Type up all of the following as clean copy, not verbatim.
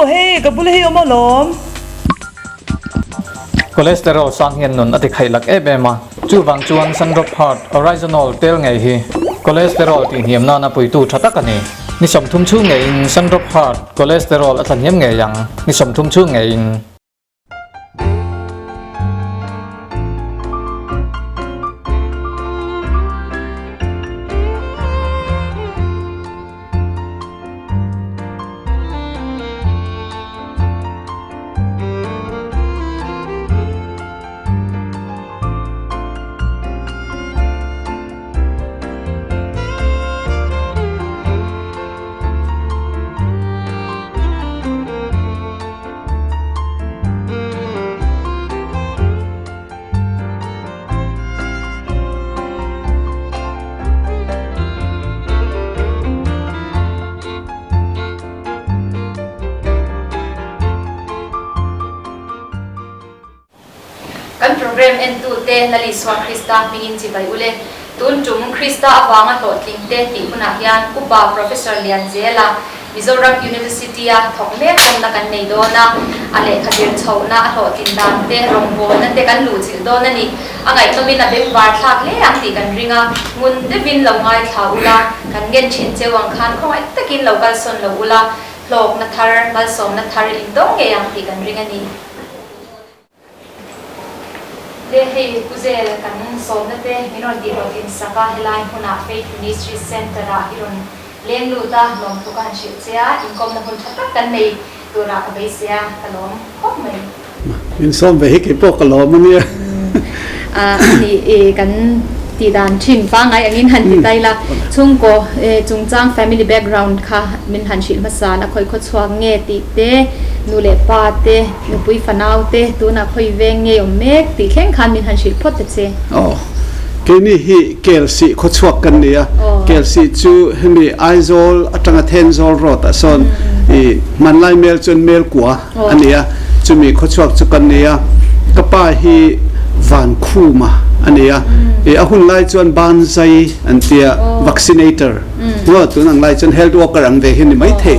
Aw hei ka bula hi awm alawm. Cholesterol sang hian nun a ti khaih lak em em a, chuvang chuan Sundrop Heart Oryzanol tel ngei hi cholesterol tihhniam nana puitu tha tak a ni. Ni 30 chhung ngeiin Sundrop Heart cholesterol a thlahniam ngei ang, ni 30 chhung ngeiin. Kan program entute Lal Isua Krista hmingin chibai ule. Tun tum Krista avanga hlawhtlingte tih hunah hian Upa Professor Lianzela Mizoram University-a thawk mek awmna kan nei dawn a, a lehkha zir chhohna, a hlawhtlin dan te, rawngbawlna te kan luhchilh dawn a ni. A ngaihnawmin a bengvar thlak hle ang tih kan ring a, ngun deuhin lo ngaithla ula, kan ngen thin cheu ang khan khawngaih takin lo kalsawn lo ula, hlawkna thar, malsawmna thar in dawng ngei ang tih kan ring a ni. Le hei Pu Zel kan sawmna te min rawn tih hlawhtlin sak a, helai hmunah Faith Ministries Centre ah i rawn leng lut a, lawmthu ka han hrilh che a, inkawmna hun tha tak kan nei turah ka beisei a, ka lawm khawp mai. Min sawm ve hi kei pawh ka lawm a nia. A ni e, kan tih dan thin pangngai angin han ti tai la, chhungkaw chungchang family background kha min han hrilh hmasa a, khawi khaw chhuak nge tih te, nu leh pa te, Nupui fanau te tunah khawi veng ngei awm mek tih thleng khan min han hrilh phawt ta che. Aw, keini hi Kelsih khawchhuak kan ni a, Kelsih chu hemi Aizawl atanga Thenzawl road ah sawn i hmanlai mel chuan mel kua a ni a, chumi khawchhuak chu kan ni a, ka pa hi Vankhuma a ni a, i a hun lai chuan Banzai an tia vaccinator Maw tun ang lai chuan health worker ang ve hi ni mai thei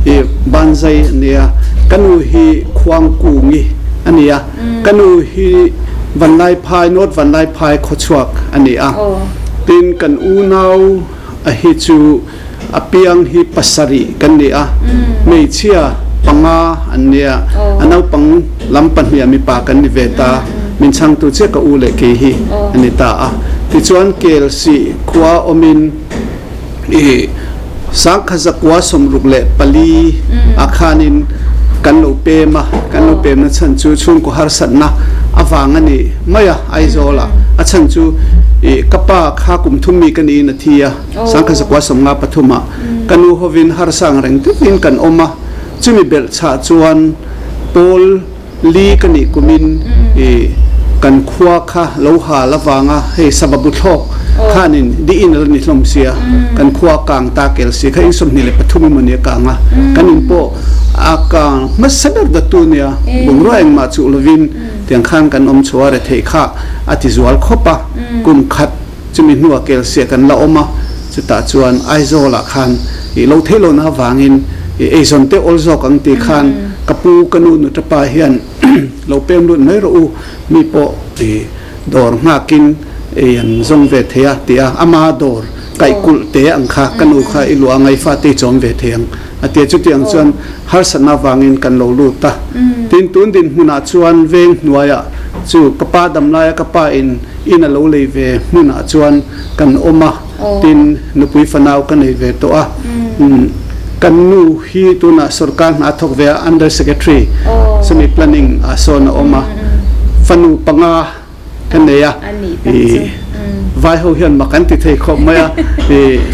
i banzai a nia ka nu hi khuangkungi a nia ka nu hi Vanlaiphai North Vanlaiphai khawchhuak a ni a tin kan unau a hi chu a piang hi pasarih kan ni a hmeichhia panga an nia a naupang lam pahnih a mipa kan ni ve ta min chhangtu chiah ka u leh kei hi a ni ta a tichuan Kelsih Khua awmin i sangkha zakua 64 ah khanin kan lo pem a, kan lo pemna chhan chu chhungkaw harsatna avang a ni mai a, Aizawl ah. A chhan chu i ka pa kha kum thum mi ka niin a thi a, sangkha zakua 53 ah. Ka nu hovin harsa ang reng deuhin kan awm a, chumi belhchhah chuan pawl Li ka nih kumin i kan khua kha lo hal avanga hei sababu thlawk khanin di in a la ni hlawm sia, kan khua a kang ta kel si kha in 23 emaw ni a kang a, kan in pawh a kang hmasa ber dawttu nia bungrua engmah chuh lovin tiang khan kan awm chho a, retheih kha a ti zual khawp a, kum khat chumi hnuah kel sia kan la awm a, chutah chuan Aizawlah khan i lo theih lohna avangin i eizawn te awl zawk ang tih khan ka pu ka nu nu tapa hian lo pem lut mai rawh u, mi pawh i dawr nghakin ei an zawng ve thei a ti a, ama dawr kaih kulh te ang kha ka nu kha i luah anga i fate i chawm ve thei ang a ti a, chutiang chuan harsatna avangin kan lo lut a, tin tun dinhmunah chuan veng hnuaiah chu ka pa damlaia ka pa in In a lo lei ve hmunah chuan kan awm a, tin nupui fanau ka nei ve tawh a. Kan nu hi tunah sorkar hna a thawk ve a, Under Secretary semi planning ah sawn a awm a. Fanu panga ka nei a, vai ho hian mak an ti thei khawp mai a,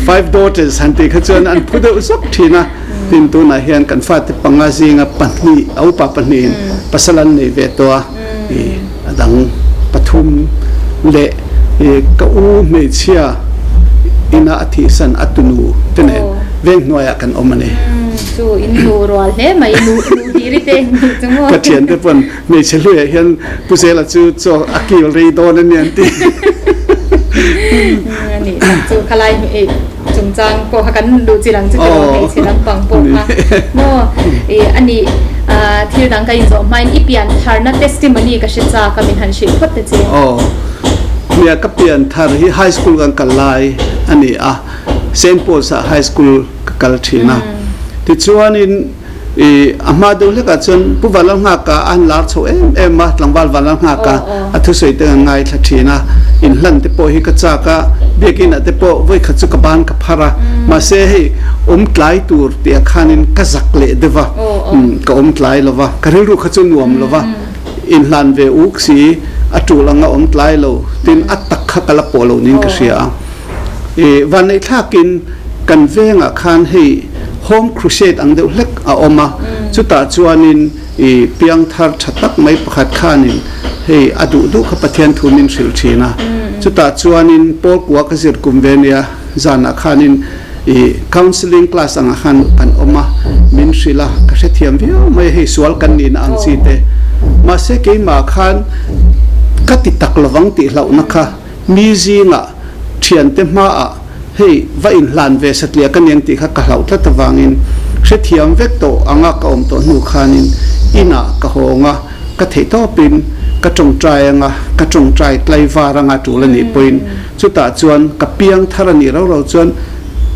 five daughters han tih kha chuan an phu deuh zawk thin a. Tin tunah hian kan fate panga zinga pahnih, a upa pahnihin pasal an nei ve tawh a. A dang pathum leh ka u hmeichhia ina a thihsan a tunu te nen veng hnuaiah kan awm a ni. Chu in nu rual hle mai, nu hiri te ni chu maw? Ka thiante pawn hmeichhe hluiah hian Pu Zela chu chaw a kil rei dawn a ni an ti. A nih tak chu khalai. Chungchang pawh kha kan duh chi lang chu tilo hmeichhe lampang pawh kha maw i ani thil dang ka inzawh hmain i pian tharna testimony ka hre chak a min han hrilh phawt ta che. Aw nia ka pian thar hi high school kan kal lai a ni a Saint Paul's ah high school ka kal thin a tichuanin i a hma deuh hlekah chuan Pu Vanlalnghaka a han lar chho em em a, tlangval Vanlalnghaka a thusawi te kan ngaithla thin a, inhlan te pawh hi ka chak a, biakinah te pawh vawikhat chu ka ban ka phar a, mahse hei awm tlai tur tih ah khanin ka zak leh deuh a, ka awm tlai lo va, ka rilru kha chu nuam lo va, inhlan ve uk si a tul anga awm tlai lo tin a tak kha ka la pawh lo niin ka hria a. I vanneihthlakin kan vengah khan hei Home Crusade ang deuh hlek a awm a, chutah chuanin i piangthar tha tak mai pakhat khanin hei a duh duh kha Pathian thu min hrilh thin a, chutah chuanin Paul kua ka zir kum ve nia zanah khanin i counselling class angah khan kan awm a, min hrilh a, ka hrethiam viau mai a hei sual kan nihna ang chi te, mahse keimah khan ka ti tak lovang tih hlauhna kha Mi zingah thiante hmaah hei va inhlan ve satliah ka niang tih kha ka hlauh tlat avangin hrethiam vek tawh anga ka awm tawh hnu khanin inah ka hawng a, ka theih tawpin ka tawngtai anga ka tawngtai tlaivar anga tul a nih pawhin chutah chuan ka piang thar a nih rau rau chuan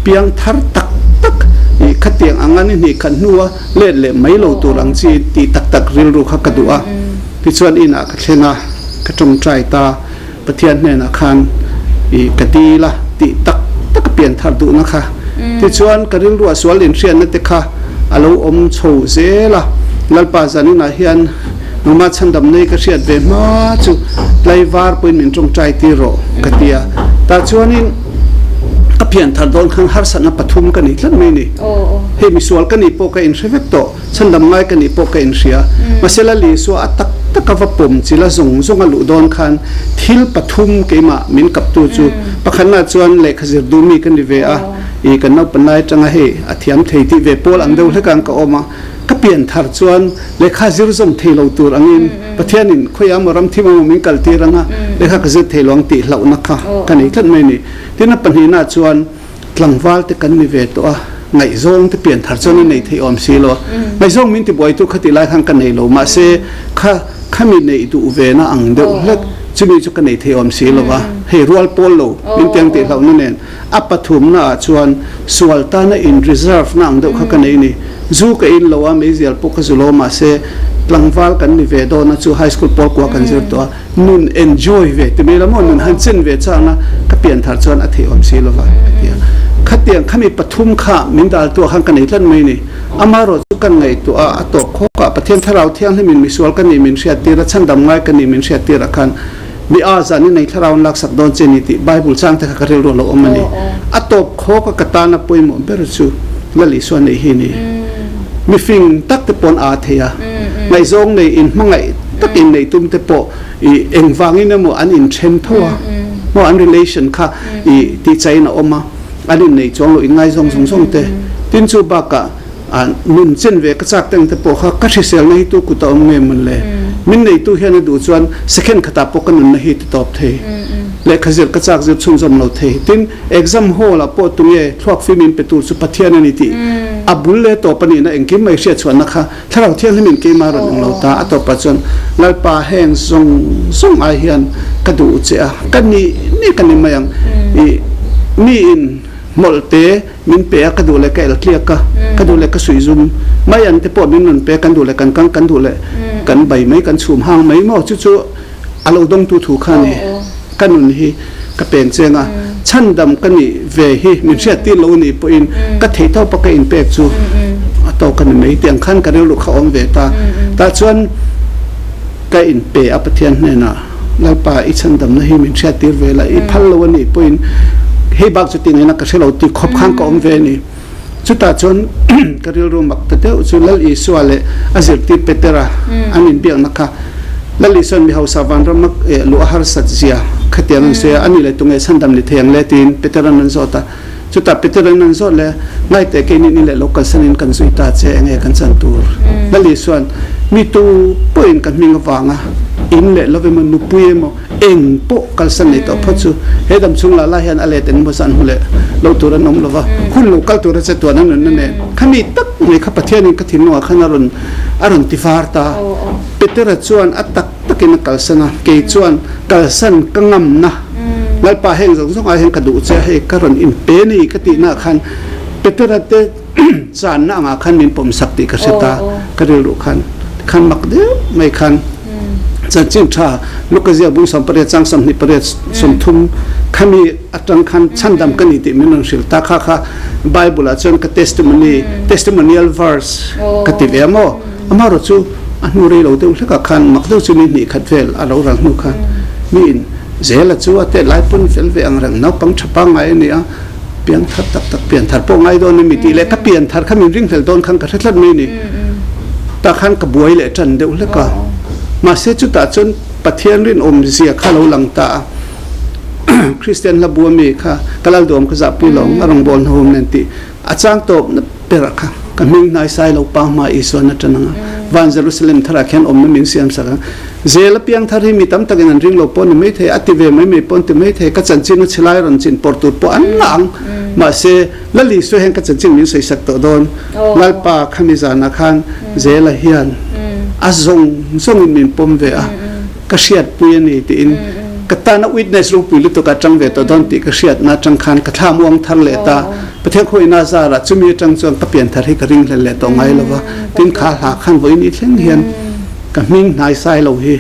piang thar tak tak ih khatiang anga ni hnih khat hnua let leh mai lo tur ang chi tih tak tak rilru kha ka duh a, tichuan inah ka thleng a, ka tawngtai ta. Pathian hnenah khan i ka dil a tih tak tak a pian thar duhna kha. Tichuan ka rilruah sual inhriatna te kha a lo awm chho zel a, Lalpa zaninah hian nangmah chhandam nei ka hriat ve hma chu tlaivar pawhin min tawngtai tir rawh ka ti a. Tah chuanin ka pian thar dawn khan harsatna pathum ka nei tlat mai ni. Hei misual ka nih pawh ka inhre vek tawh. Chhandam ngai ka nih pawh ka inhria. Mahse Lal Isua a tak taka va pawm chila zawng zawng a luh dawn khan thil pathum keimah min kaptu chu pakhatna chuan lehkha zir duh mi ka ni ve a, i kan naupan lai atanga hei a thiam thei tih ve pawl ang deuh hlek ang ka awm a, ka pian thar chuan lehkha zir zawm thei lo tur angin Pathianin khawiah maw ram thim emaw min kal tir anga lehkha ka zir thei lo ang tih hlauhna kha ka nei tlat mai a ni. Tin a pahnihna chuan Tlangval te kan ni ve tawh a, ngaihzawng te pian thar chuan i nei thei awm si lo a, ngaihzawng min ti buaitu kha ti lai khan ka nei lo, mahse kha khami neih duh ve na ang deuh hlek chumi chu ka nei thei awm si lo a, hei rual pawl lo min tiang tih hlauhna nen a pathumna ah chuan sual tana in reserve na ang deuh kha ka nei ni, zu ka in lo a, meizial pawh ka zu lo mahse tlangval kan ni ve dawn a chu high school pawl kua kan zir tawh a. Nun enjoy ve ti mai la maw, nun han chen ve chang a, ka pian thar chuan a theih awm si lova a ti a. Khatiang khami pathum kha min dal tuah khan ka nei tlat mai ni. Amaherawh chu kan ngaihtuah a, a tawp khawk a, Pathian Thlarau Thianghlimin misual ka nih min hriat tir a, chhandam ngai ka nih min hriat tir ah khan mi a zan i nei thlarau an laksak dawn che ni tih Bible chang te kha ka rilru a lo awm a ni. A tawp khawk a ka tana pawimawh ber chu Lal Isua neih hi ni. Mifing tak te pawn aa thei a, ngaihzawng nei inhmangaih tak in neih tum te pawh i engvangin emaw an inthen tho a, maw an relation kha i tihchaiin a awm a, an inneih chuang lo inngaizawng zawng zawng te. Tin chu bakah nun chen ve ka chak teng te pawh kha ka hriselna hi tu kut a awm nge mawn le? Min neitu hian a duh chuan second khatah pawh ka nunna hi ti tawp thei. Lehkha zir ka chak zir chhunzawm lo thei. Tin exam hall ah pawh tunge thluak fim in pe tur chu Pathian a ni tih a bul leh tawp a nihna engkim mai hriatchhuahna kha Thlarau Thianghlim in keimah rawn eng lo ta. A tawpah chuan Lalpa heng zawng zawng ai hian ka duh che a, ka nih nih ka ni mai ang. I mi in hmawlh te min pe a, ka duh leh ka el tliak a, ka duh leh ka suih zum mai an te pawh min rawn pe a, kan duh leh kan kang, kan duh leh kan bai mai, kan chhum hang mai maw chu chu a lo dawngtu thu kha a ni. Ka nun hi ka peng cheng a, chhandam ka nih ve hi min hriat tir lo nih pawhin ka theih tawpa ka inpek chu a tawk a ni mai tih ang khan ka rilru kha awm ve ta. Tah chuan ka inpe a Pathian hnenah, Lalpa i chhandamna hi min hriat tir ve la, i phal lo a nih pawhin hei bak chu tih ngaihna ka hre lo tih khawp khan ka awm ve a ni. Chutah chuan ka rilru mak ta deuh chu Lal Isua leh a zirtir Petera an inbiakna kha Lal Isua'n mi hausa vanram a luh a harsat zia khatiang an sawi a, ani leh tunge chhandam ni thei ang le tiin Petera'n an zawt a. Chutah Petera'n an zawt leh Ngaite keini ni leh lo kalsanin kan zui ta che enge kan chan tur? Lal Isua'n mi tu pawhin ka hming avanga. In leh lo emaw, nupui emaw, eng pawh kalsan nei tawh phawt chu he dam chhung lah lai hian a let engemaw zan hmu leh lo tur an awm lo va, hun lo kal tura che tuan a nunna nen khami tak mai kha Pathianin ka thinlungah khan a rawn a rawn ti var ta. Petera chuan a tak takin a kalsan a, kei chuan kalsan ka ngamna Lalpa heng zawng zawng ah hian ka duh che a, hei ka rawn inpe ni ka tihna ah khan Petera te channa angah khan min pawmsak tih ka hre ta, ka rilruh khan tikhan mak deuh mai khan chanchin tha Luka ziak bung 18 chang 28 30 khami atang khan chhandam ka ni tih min rawn hrilh ta kha kha Bible ah chuan ka testimony testimonial verse ka ti ve a maw amaherawh chu a hnu rei lo deuh hlekah khan mak deuh chu ni hnih khat vel a lo ral hnu khan mi in zela chu a tet lai pawn fel ve ang reng naupang tha pangngai a ni a. Pian thar tak tak pian thar pawh ngai dawn a mi tih leh ka pian thar kha min ringhlel dawn khan ka hre tlat mai ni. Tah khan ka buai leh tan deuh hlek a. Mahse chutah chuan Pathian rinawm zia kha lo lang ta a. Kristian hla bu ami kha ka lal duam ka zahpui lo a rawngbâwl hnahawm nen tih a chang tawp na ber ah kha ka hming hnai sai lo pa hma Isua na tan ang a. Van Jerusalem tharah khian awmna min siam sak a. Zel a piang thar hi mi tam takin an ring lo pawh ni mai thei, a ti ve mai mai pawh an ti mai thei, ka chanchin a chhe lai rawn chin pawr tur pawh an ngah ang. Mahse, Lal Isua hian ka chanchin min sawi sak tawh dawn. Lalpa khami zanah khan Zela hian a zawng zawngin min pawm ve a, ka hriatpui a ni tiin ka tana witness ropui lutuk a tang ve tawh dawn tih ka hriatna atang khan ka thla muang thar leh ta. Pathian khawihna zarah chumi atang chuan ka pian thar hi ka ringhlel leh tawh ngai lo va, tin kha hla khan vawiin i thleng hian Ka hming hnaisai lo hi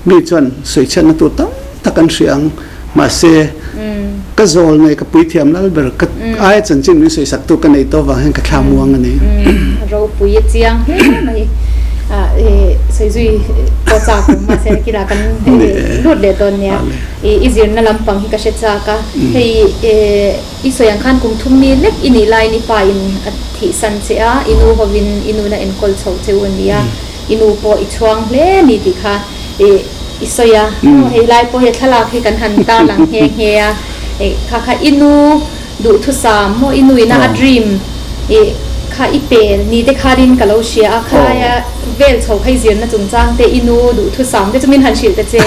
mi chuan sawichhiatna tur tam tak an hria ang. Mahse, ka zawl nei ka puithiam lal ber ka aia chanchin min sawisaktu ka nei tawh vang hian ka thla muang a ni. Ropui a chiang hle mai. Sawizui pawh chak awm mahse nakinah kan lut leh dawn nia. I zirna lampang hi ka hre chak a. Hei i sawi ang khan kum thum mi lek i nih laiin i pa in a thihsan che a, i nu hovin i nuna enkawl chho cheu a nia. I nu pawh i chhuang hle ni tih kha i sawi a, aw hei lai pawh hi thlalak hi kan han tarlang nghe nghe a, kha kha i nu duhthusam maw i nuina a dream i kha i pel ni te khanin ka lo hria a, khalaia vel chho kha i zirna chungchang te i nu duhthusam te chu min han hrilh ta che.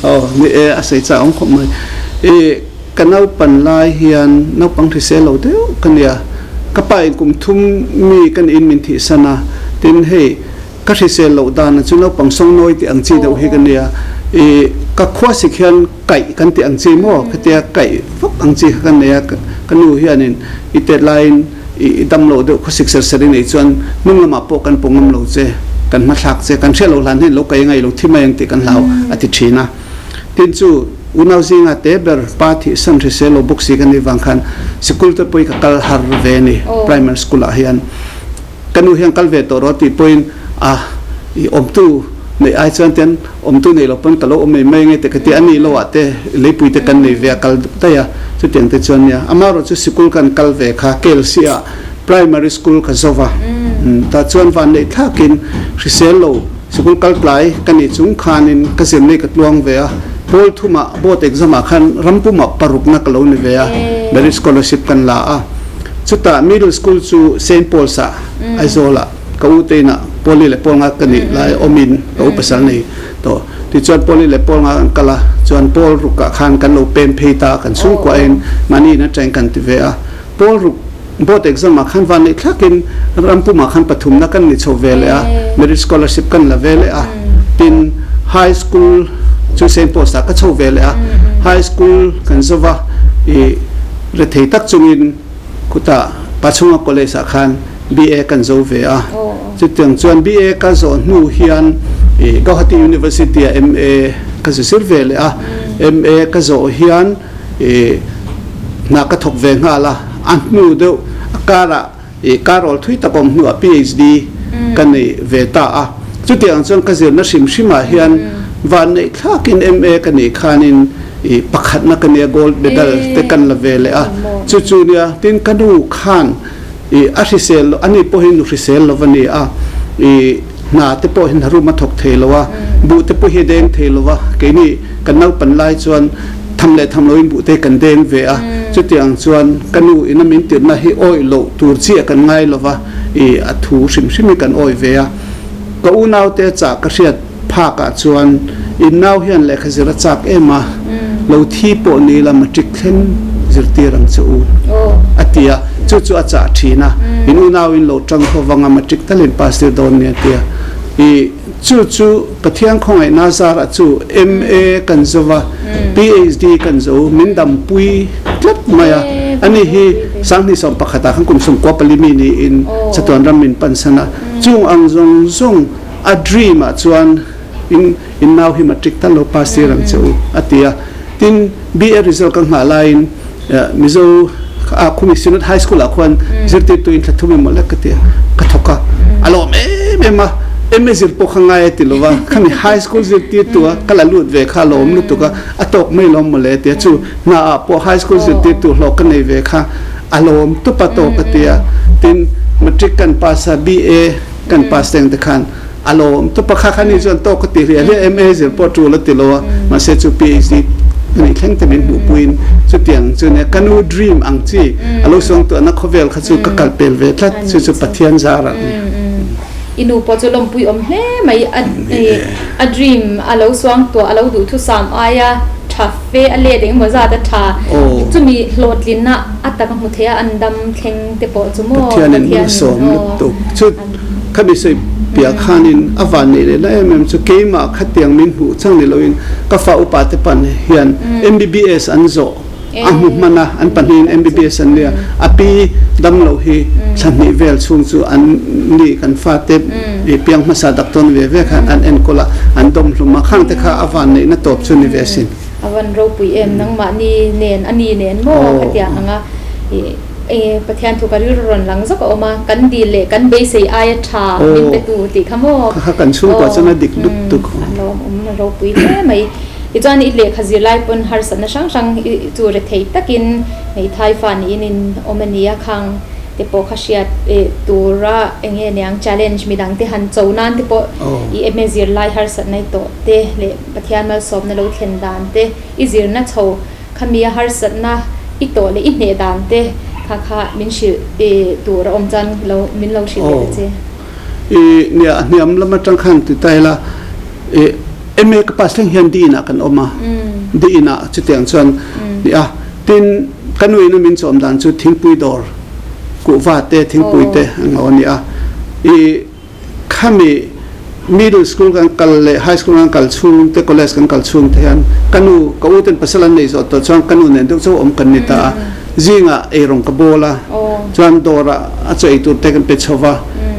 Aw ni e, a sawi chak awm khawp mai. I ka naupan lai hian naupang hrisel lo deuh ka nia, ka pa in kum thum mi ka niin min thihsan a, tin hei ka hrisel loh dan chu naupang sawngnawi tih ang chi deuh hi ka nia, i ka khua sik hian kaih kan tih ang chi maw khatia kaih vak ang chi kha ka nei a, ka nu hianin i tet laiin i dam loh deuh khawsik ser ser i neih chuan hnung lamah pawh kan pawh ngam lo che, kan hmathlak che, kan hriat loh hlan hian lo kaih a ngaih lo thi mai ang tih kan hlau a ti thin a. Tin chu unau zinga te ber pa thihsan hrisel lo bawk si ka nih vang khan sikul te pawhin ka kal har ve a ni primary school ah hian ka nu hian kal ve tawh rawh tih pawhin a i awmtu neih ai chuan tian awmtu nei lo pawn ka lo awm mai mai nge te ka ti a nih loh ah te leipui te kan nei ve a kal daih a chutiang te chuan nia amaherawh chu sikul kan kal ve kha KLC ah primary school ka zo va tah chuan vanneih thlakin hrisel lo Sikul kal tlai ka nih chung khanin ka zirlei ka tluang ve a, Pawl thumah board exam ah khan ram pumah parukna ka lo ni ve a, merit scholarship kan la a. Chutah middle school chu Saint Paul's ah Aizawl ah ka u te inah Pawli leh Pawl nga ka nih lai awmin ka u pasal nei tawh. Tichuan Pawli leh Pawl nga kan kal a, chuan Pawl ruk ah khan kan lo pem phei ta a, kan chhungkuahin mahni in atangin kan ti ve a. Pawl ruk Board exam ah khan van neih thlakin ram pumah khan pathumna kan ni chho ve leh a, merit scholarship kan la ve leh a, tin high school chu Saint Paul's ah ka chho ve leh a, high school kan zo va i rethei tak chungin khutah Pachhunga College ah khan BA kan zo ve a, chutiang chuan BA ka zawh hnu hian i Gauhati University ah MA ka zir ve leh a, MA ka zawh hian i hna ka thawk ve nghal a, a hnu deuh a karah i karawl thui tak awm hnuah PhD ka nei ve ta a. Chutiang chuan ka zirna hrim hrimah hian vanneih thlakin MA ka nih khanin i pakhatna ka nia gold medal te kan la ve leh a. Chu chu nia tin ka nu khan i a hrisel lo ani pawhin nu hrisel lo a ni a, i hna te pawh hi hna rum a thawk thei lo a, buh te pawh hi a deng thei lo a, keini kan naupan lai chuan Tham leh tham loin buhte kan deng ve a, chutiang chuan ka nu ina min tirhna hi awih loh tur chiah kan ngai lo va, i a thu hrim hrim hi kan awih ve a. Ka unaute chah ka hriat phakah chuan in nau hian lehkha zir a chak em a, lo thi pawh ni ila matric thleng zirtir ang che u a ti a, chu chu a chah thin a, in unau in lo tang ho vang a matric talin pass tir dawn nia a ti a, i chu chu Pathian khawngaihna zarah chu MA kan zo va, PhD kan zo min dampui tlat mai a, ani hi 2011 ah khan kum 14 mi niin chatuan ram min pansan a, chung ang zawng zawng a dream ah chuan in in nau hi matric tal lo pass tir ang che u a ti a, tin BA result ka nghah laiin Mizo ah khumi Synod High School ah khuan zirtirtu in thla thum emaw lek ka ti a, ka thawk a, a lawm em em a, MA zir pawh kha ngai a ti lo va, khami High School zirtirtu a ka la lut ve kha a lawm lutuk a, a tawk mai lawm mawle a ti a, chu hna ah pawh High School zirtirtu hlawh ka nei ve kha a lawm tup a tawk a ti a, tin Matric kan pass a BA kan pass teng te khan a lawm tup a, kha kha ni chuan tawk ka ti hliah hliah MA zir pawh tul a ti lo a, mahse chu PhD ka nih thleng te min hmuhpuiin chutiang chu nia ka nu dream ang chi a lo suangtuahna khawvel kha chu ka kal pel ve tlat chu chu Pathian zar ah nia. I nu pawh chu lawmpui awm hle mai a a dream a lo suangtuah a lo duhthusam aia tha fe a let engemaw zat a tha chumi hlawhtlinna a taka hmu thei a an dam thleng te pawh chu maw Pathianin malsawm lutuk chu Khami sawi piah khanin a van neih leh na em em chu keimah khatiang min hmuh chang ni loin ka fa upa te pan hian MBBS an zawh a hmu hman a, an pahnihin MBBS an nia, a pi dam loh hi thla hnih vel chhung chu an ni kan fate piang hmasa doctor ni ve ve khan an enkawl a, an dawm hlum a, khang te kha a van neih na tawp chu ni ve asin. A van ropui em nangmahni nen a ni nen maw khatiang anga i. E, Pathian thu ka rilru rawn lang zawk a awm a, kan dil leh kan beisei aia tha min pe tu tih kha maw? Kha kha kan chhungkua chuan a dik lut tuk. A lawmawm a ropui hle mai. Tichuan i lehkha zir lai pawn harsatna hrang hrang chu rethei takin hmeithai fa niin in awm a ni a, khang te pawh kha hriat tura eng nge niang challenge midang te han cho nan te pawh i MA zir lai harsatna i tawh te leh Pathian malsawmna lo thlen dan te i zirna chho Khami a harsatna i tawh leh i hneh dan te kha kha min hrilh tur a awm chuan lo min lo hrilh leh ta che. I nia a hniam lam atang khan ti ta ila i MA ka pass thleng hian Dean ah kan awm a, Dean ah chutiang chuan ni a, tin ka nu in a min chawm dan chu thingpui dawr kuhva te thingpui te ang lo a ni a, i Khami middle school kan kal leh high school kan kal chhung te college kan kal chhung te hian ka nu ka u ten pasal an nei zawh tawh chuan ka nu nen deuh chauh awm kan ni ta a, zingah eirawng ka bawl a, chuan dawrah a chaw ei tur te kan pe chho va,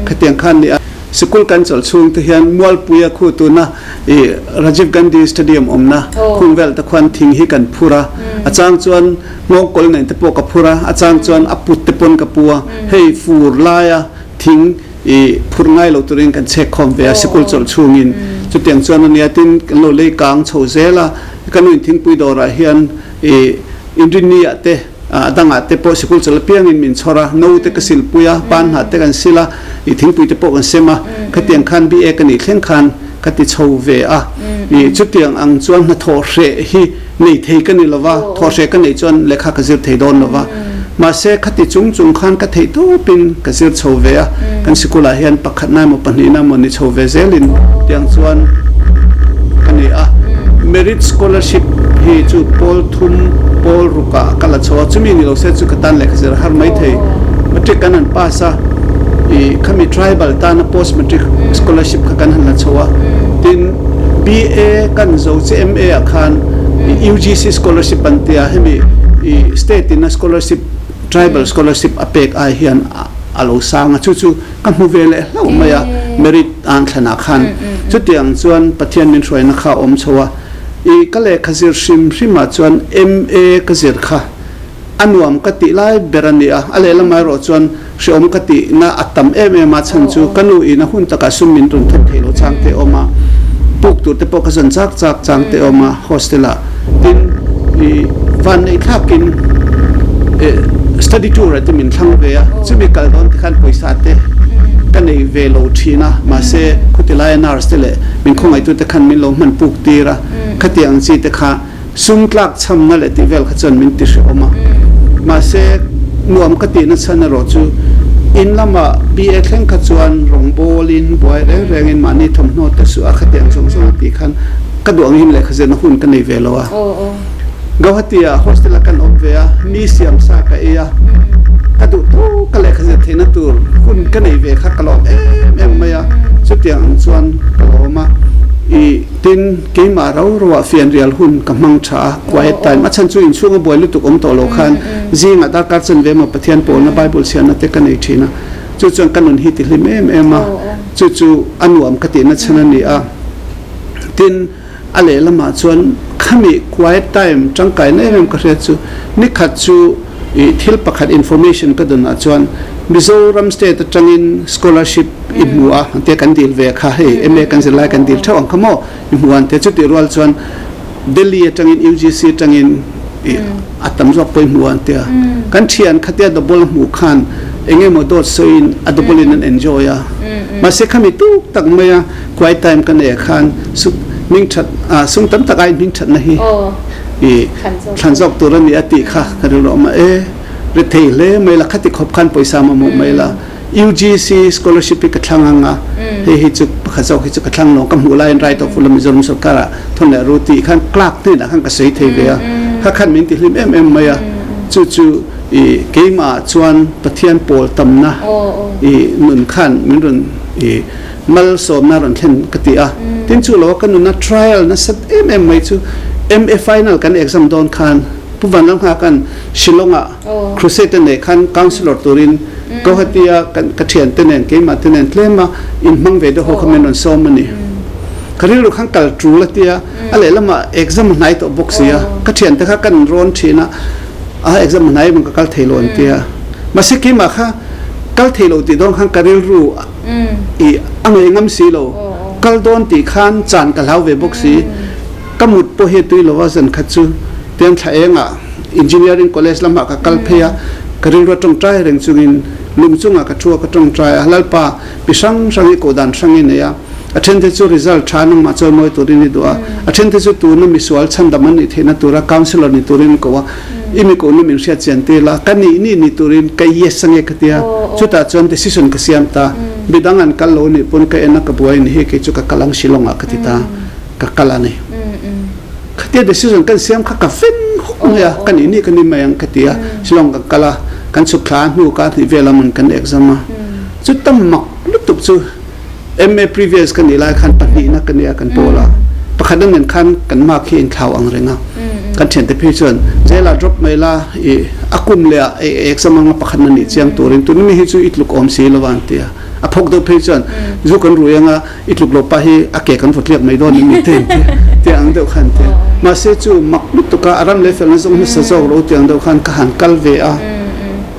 khatiang khan ni a. Sikul kan chawlh chhung te hian Mualpuia khu tuna i Rajiv Gandhi Stadium awmna khung vel te khuan thing hi kan phur a, a chang chuan nghawngkawl nen te pawh ka phur a, a chang chuan a put te pawn ka pu a, hei fur laia thing i phur ngai lo turin kan chhek khawm ve a, sikul chawlh chhungin chutiang chuan a nia tin kan lo lei kang chho zel a, ka nuin thingpui dawrah hian i inrinni ah te a dangah te pawh sikul chawlh apiangin min chhawr a, no te ka silpui a, pan hnah te kan sil a, i thingpui te pawh kan sem a, khatiang khan BA ka nih thleng khan ka ti chho ve a, i chutiang ang chuan hnathawh hreh hi nei thei ka ni lova, thawh hreh ka neih chuan lehkha ka zir thei dawn lova. Mahse, khati chung chung khan ka theih tawpin ka zir chho ve a, kan sikulah hian pakhatna emaw pahnihna emaw ni chho ve zelin tiang chuan ka ni a. Merit scholarship hi chu pawl thum, pawl rukah ka la chho a, chumi ni lo se chu ka tan lehkha zir a har mai thei. Matric kan han pass a, ih khami tribal tana post matric scholarship kha kan han la chho a, tin BA kan zo che MA ah khan UGC scholarship an tia hemi i state in a scholarship tribal scholarship a pek ai hian a lo sang a chu chu ka hmu ve leh hlauh mai a merit an thlan ah khan chutiang chuan Pathian min hruaina kha a awm chho a i ka lehkha zir hrim hrim ah chuan MA ka zir kha A nuam ka tih lai ber a ni a, a lehlam erawh chuan hreawm ka tihna a tam em em a, chhan chu ka nu in a hun takah sum min rawn thawk thei lo chang te awm a, puk tur te pawh ka zawn chak chak chang te awm a hostel ah, tin i vanneih thlakin study tour ah te min thlang ve a, chumi kal dawn te khan pawisa te ka nei ve lo thin a, mahse khuti laia nurse te leh min khawngaihtu te khan min lo hman puk tir a, khatiang chi te kha. Sum tlak chhamna leh tih vel kha chuan min ti hrehawm a, mahse nuam ka tihna chhan erawh chu In lama BA thleng kha chuan rawngbawlin buai reng rengin mahni thawmhnaw te suh a khatiang zawng zawng a tih khan ka duh angin lehkha zirna hun ka nei ve lo a. Guwahati-ah hostel-ah kan awm ve a, mi siam sa ka ei a, ka duh tawk ka lehkha zir theihna tur hun ka nei ve kha ka lawm em em mai a, chutiang ang chuan ka lawm a. I tin, keimah rau rauah fianrial hun ka hmang tha a, quiet time, a chhan chu inchhunga buai lutuk awm tawh lo khan zingah darkar chanve emaw Pathian pawlna Bible chhiarna te ka nei thin a, chu chuan ka nun hi ti hlim em em a, chu chu a nuam ka tihna chhan a ni a. Tin, a lehlamah chuan khami quiet time tangkaina em em ka hriat chu nikhat chu ih thil pakhat information ka dawnah chuan Mizoram state atangin scholarship i hmu a tia kan dil ve kha hei MA kan zirlai kan dil theuh ang kha maw i hmu an tia chutih rual chuan Delhi atangin UGC atangin ih a tam zawk pawh i hmu an tia kan thian khatia double a hmuh khan eng emaw dawt sawiin a double in an enjoy a mahse khami tuk tak maia Quiet time ka nei khan hming that sum tam tak aiin hming thatna hi i thlan zawk tur a ni a tih kha ka rilru awm a, e ri thei hle mai la khati khawp khan pawisa mamawh mai la UGC scholarship hi ka thlang ang a hei hi chu pakhat zawk hi chu ka thlang lo ka hmuh laiin right of ula Mizoram sorkar ah thawn leh ru tih khan clerk hnenah khan ka sawi thei ve a kha khan min ti hlim em em mai a chu chu i keimah chuan Pathian pawl tamna i nun khan min rawn i Malsawmna rawn thlen ka ti a, tin chu lo ka nuna trial nasat em em mai chu MA final kan exam dawn khan Pu Vanlalnghaka'n Shillong-ah crusade a neih khan counsellor turin Guwahati-a kan ka thiante nen keimah te nen tlema inhmang ve deuh ho kha min rawn sawm a ni. Ka rilru khan kal tul a tia, a lehlamah exam a hnai tawh bawk si a, ka thiante kha kan rawn thin a, a exam a hnai em ka kal thei lo an tia. Mahse keimah kha kal thei lo tih dawn khan ka rilru I a ngaih ngam si lo. Kal dawn tih khan chan ka hlau ve bawk si. Ka mut pawh hi a tui lo a, zan khat chu tiang thla engah Engineering College lamah ka kal phei a, ka rilru a tawngtai reng chungin lung chungah ka thu a ka tawngtai a, Lalpa, mi hrang hrang hi kohdan hrang i nei a, a then te chu result tha nangmah chawi mawi turin i duh a, a then te chu tuna misual chhandam an nih theihna tura counsellor ni turin i koh a, I mi kohna min hriat chian tir la, ka nih nih ni turin ka yes ange ka tia, chutah chuan decision ka siam ta, midang an kal lo nih pawn ka en a ka buai ni hi kei chu ka kal ang Shillong ah ka ti ta, ka kal a ni. Khatia decision kan siam kha ka ven hawk mai a, ka nih nih ka ni mai ang ka ti a, Shillong kan kal a, kan chhuk thla a hnu ka hnih vel a man kan exam a, chuta mak lutuk chu MA previous ka nih lai khan pahnihna ka nia kan pawl a, pakhatna nen khan kan mark hi a inthlau ang reng a, kan thiante phei chuan jail ah drop mai la i a kum leh ah i exam anga pakhatna nih chiang turin tun mi hi chu i tluk awm si lo a an ti a, a phawk deuh phei chuan zu kan rui anga i tluk lo pa hi a ke kan vawtliak mai dawn em ni te an ti a, ti ang deuh khan an ti a, mahse chu mak lutuk a a ram leh felna zawng hmasa zawk lo tiang deuh khan ka han kal ve a.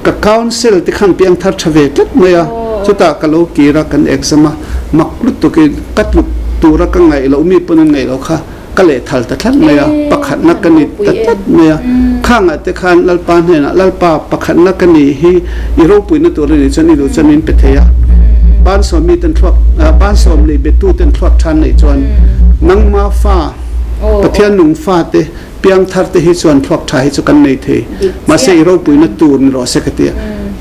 Ka council te khan piang thar tha ve tlat mai a, chutah ka lo kir a, kan exam a, mak lutukin ka tluk tura ka ngaih loh mi pawn an ngaih loh kha ka leh thal ta tlat mai a, pakhatna ka ni ta tlat mai a, khangah te khan Lalpa hnenah Lalpa pakhatna ka ni hi i ropuina tur a nih chuan i duh chuan min pe thei a, bansawm mi ten thluak bansawm nei betu ten thluak than neih chuan nangma fa Pathian nung fa te Piang thar te hi chuan thluak tha hi chu kan nei thei. Mahse i ropuina tur ni rawh se ka ti a.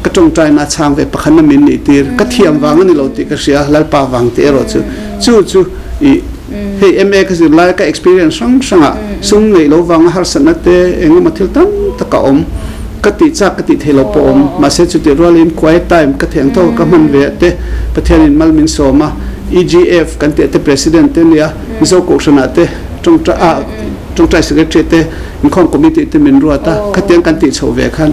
Ka tawngtaina a chhang ve pakhatna min nih tir. Ka thiam vang a ni lo tih ka hria, Lalpa vang tih erawh chu. Chu chu i hei MA ka zir lai ka experience hrang hrangah sum neih lo vanga harsatna te engemaw thil tam tak a awm. Ka tih chak ka tih theih loh pawh a awm. Mahse chutih rualin quiet time ka thei ang tawk a ka hman ve ah te Pathianin mal min sawm a. EGF kan tih ah te President te nia Mizo Kohhranah te tawngtai ah Tawngtai Secretary te inkhawm committee te min ruat a, khatiang kan tih chhoh ve khan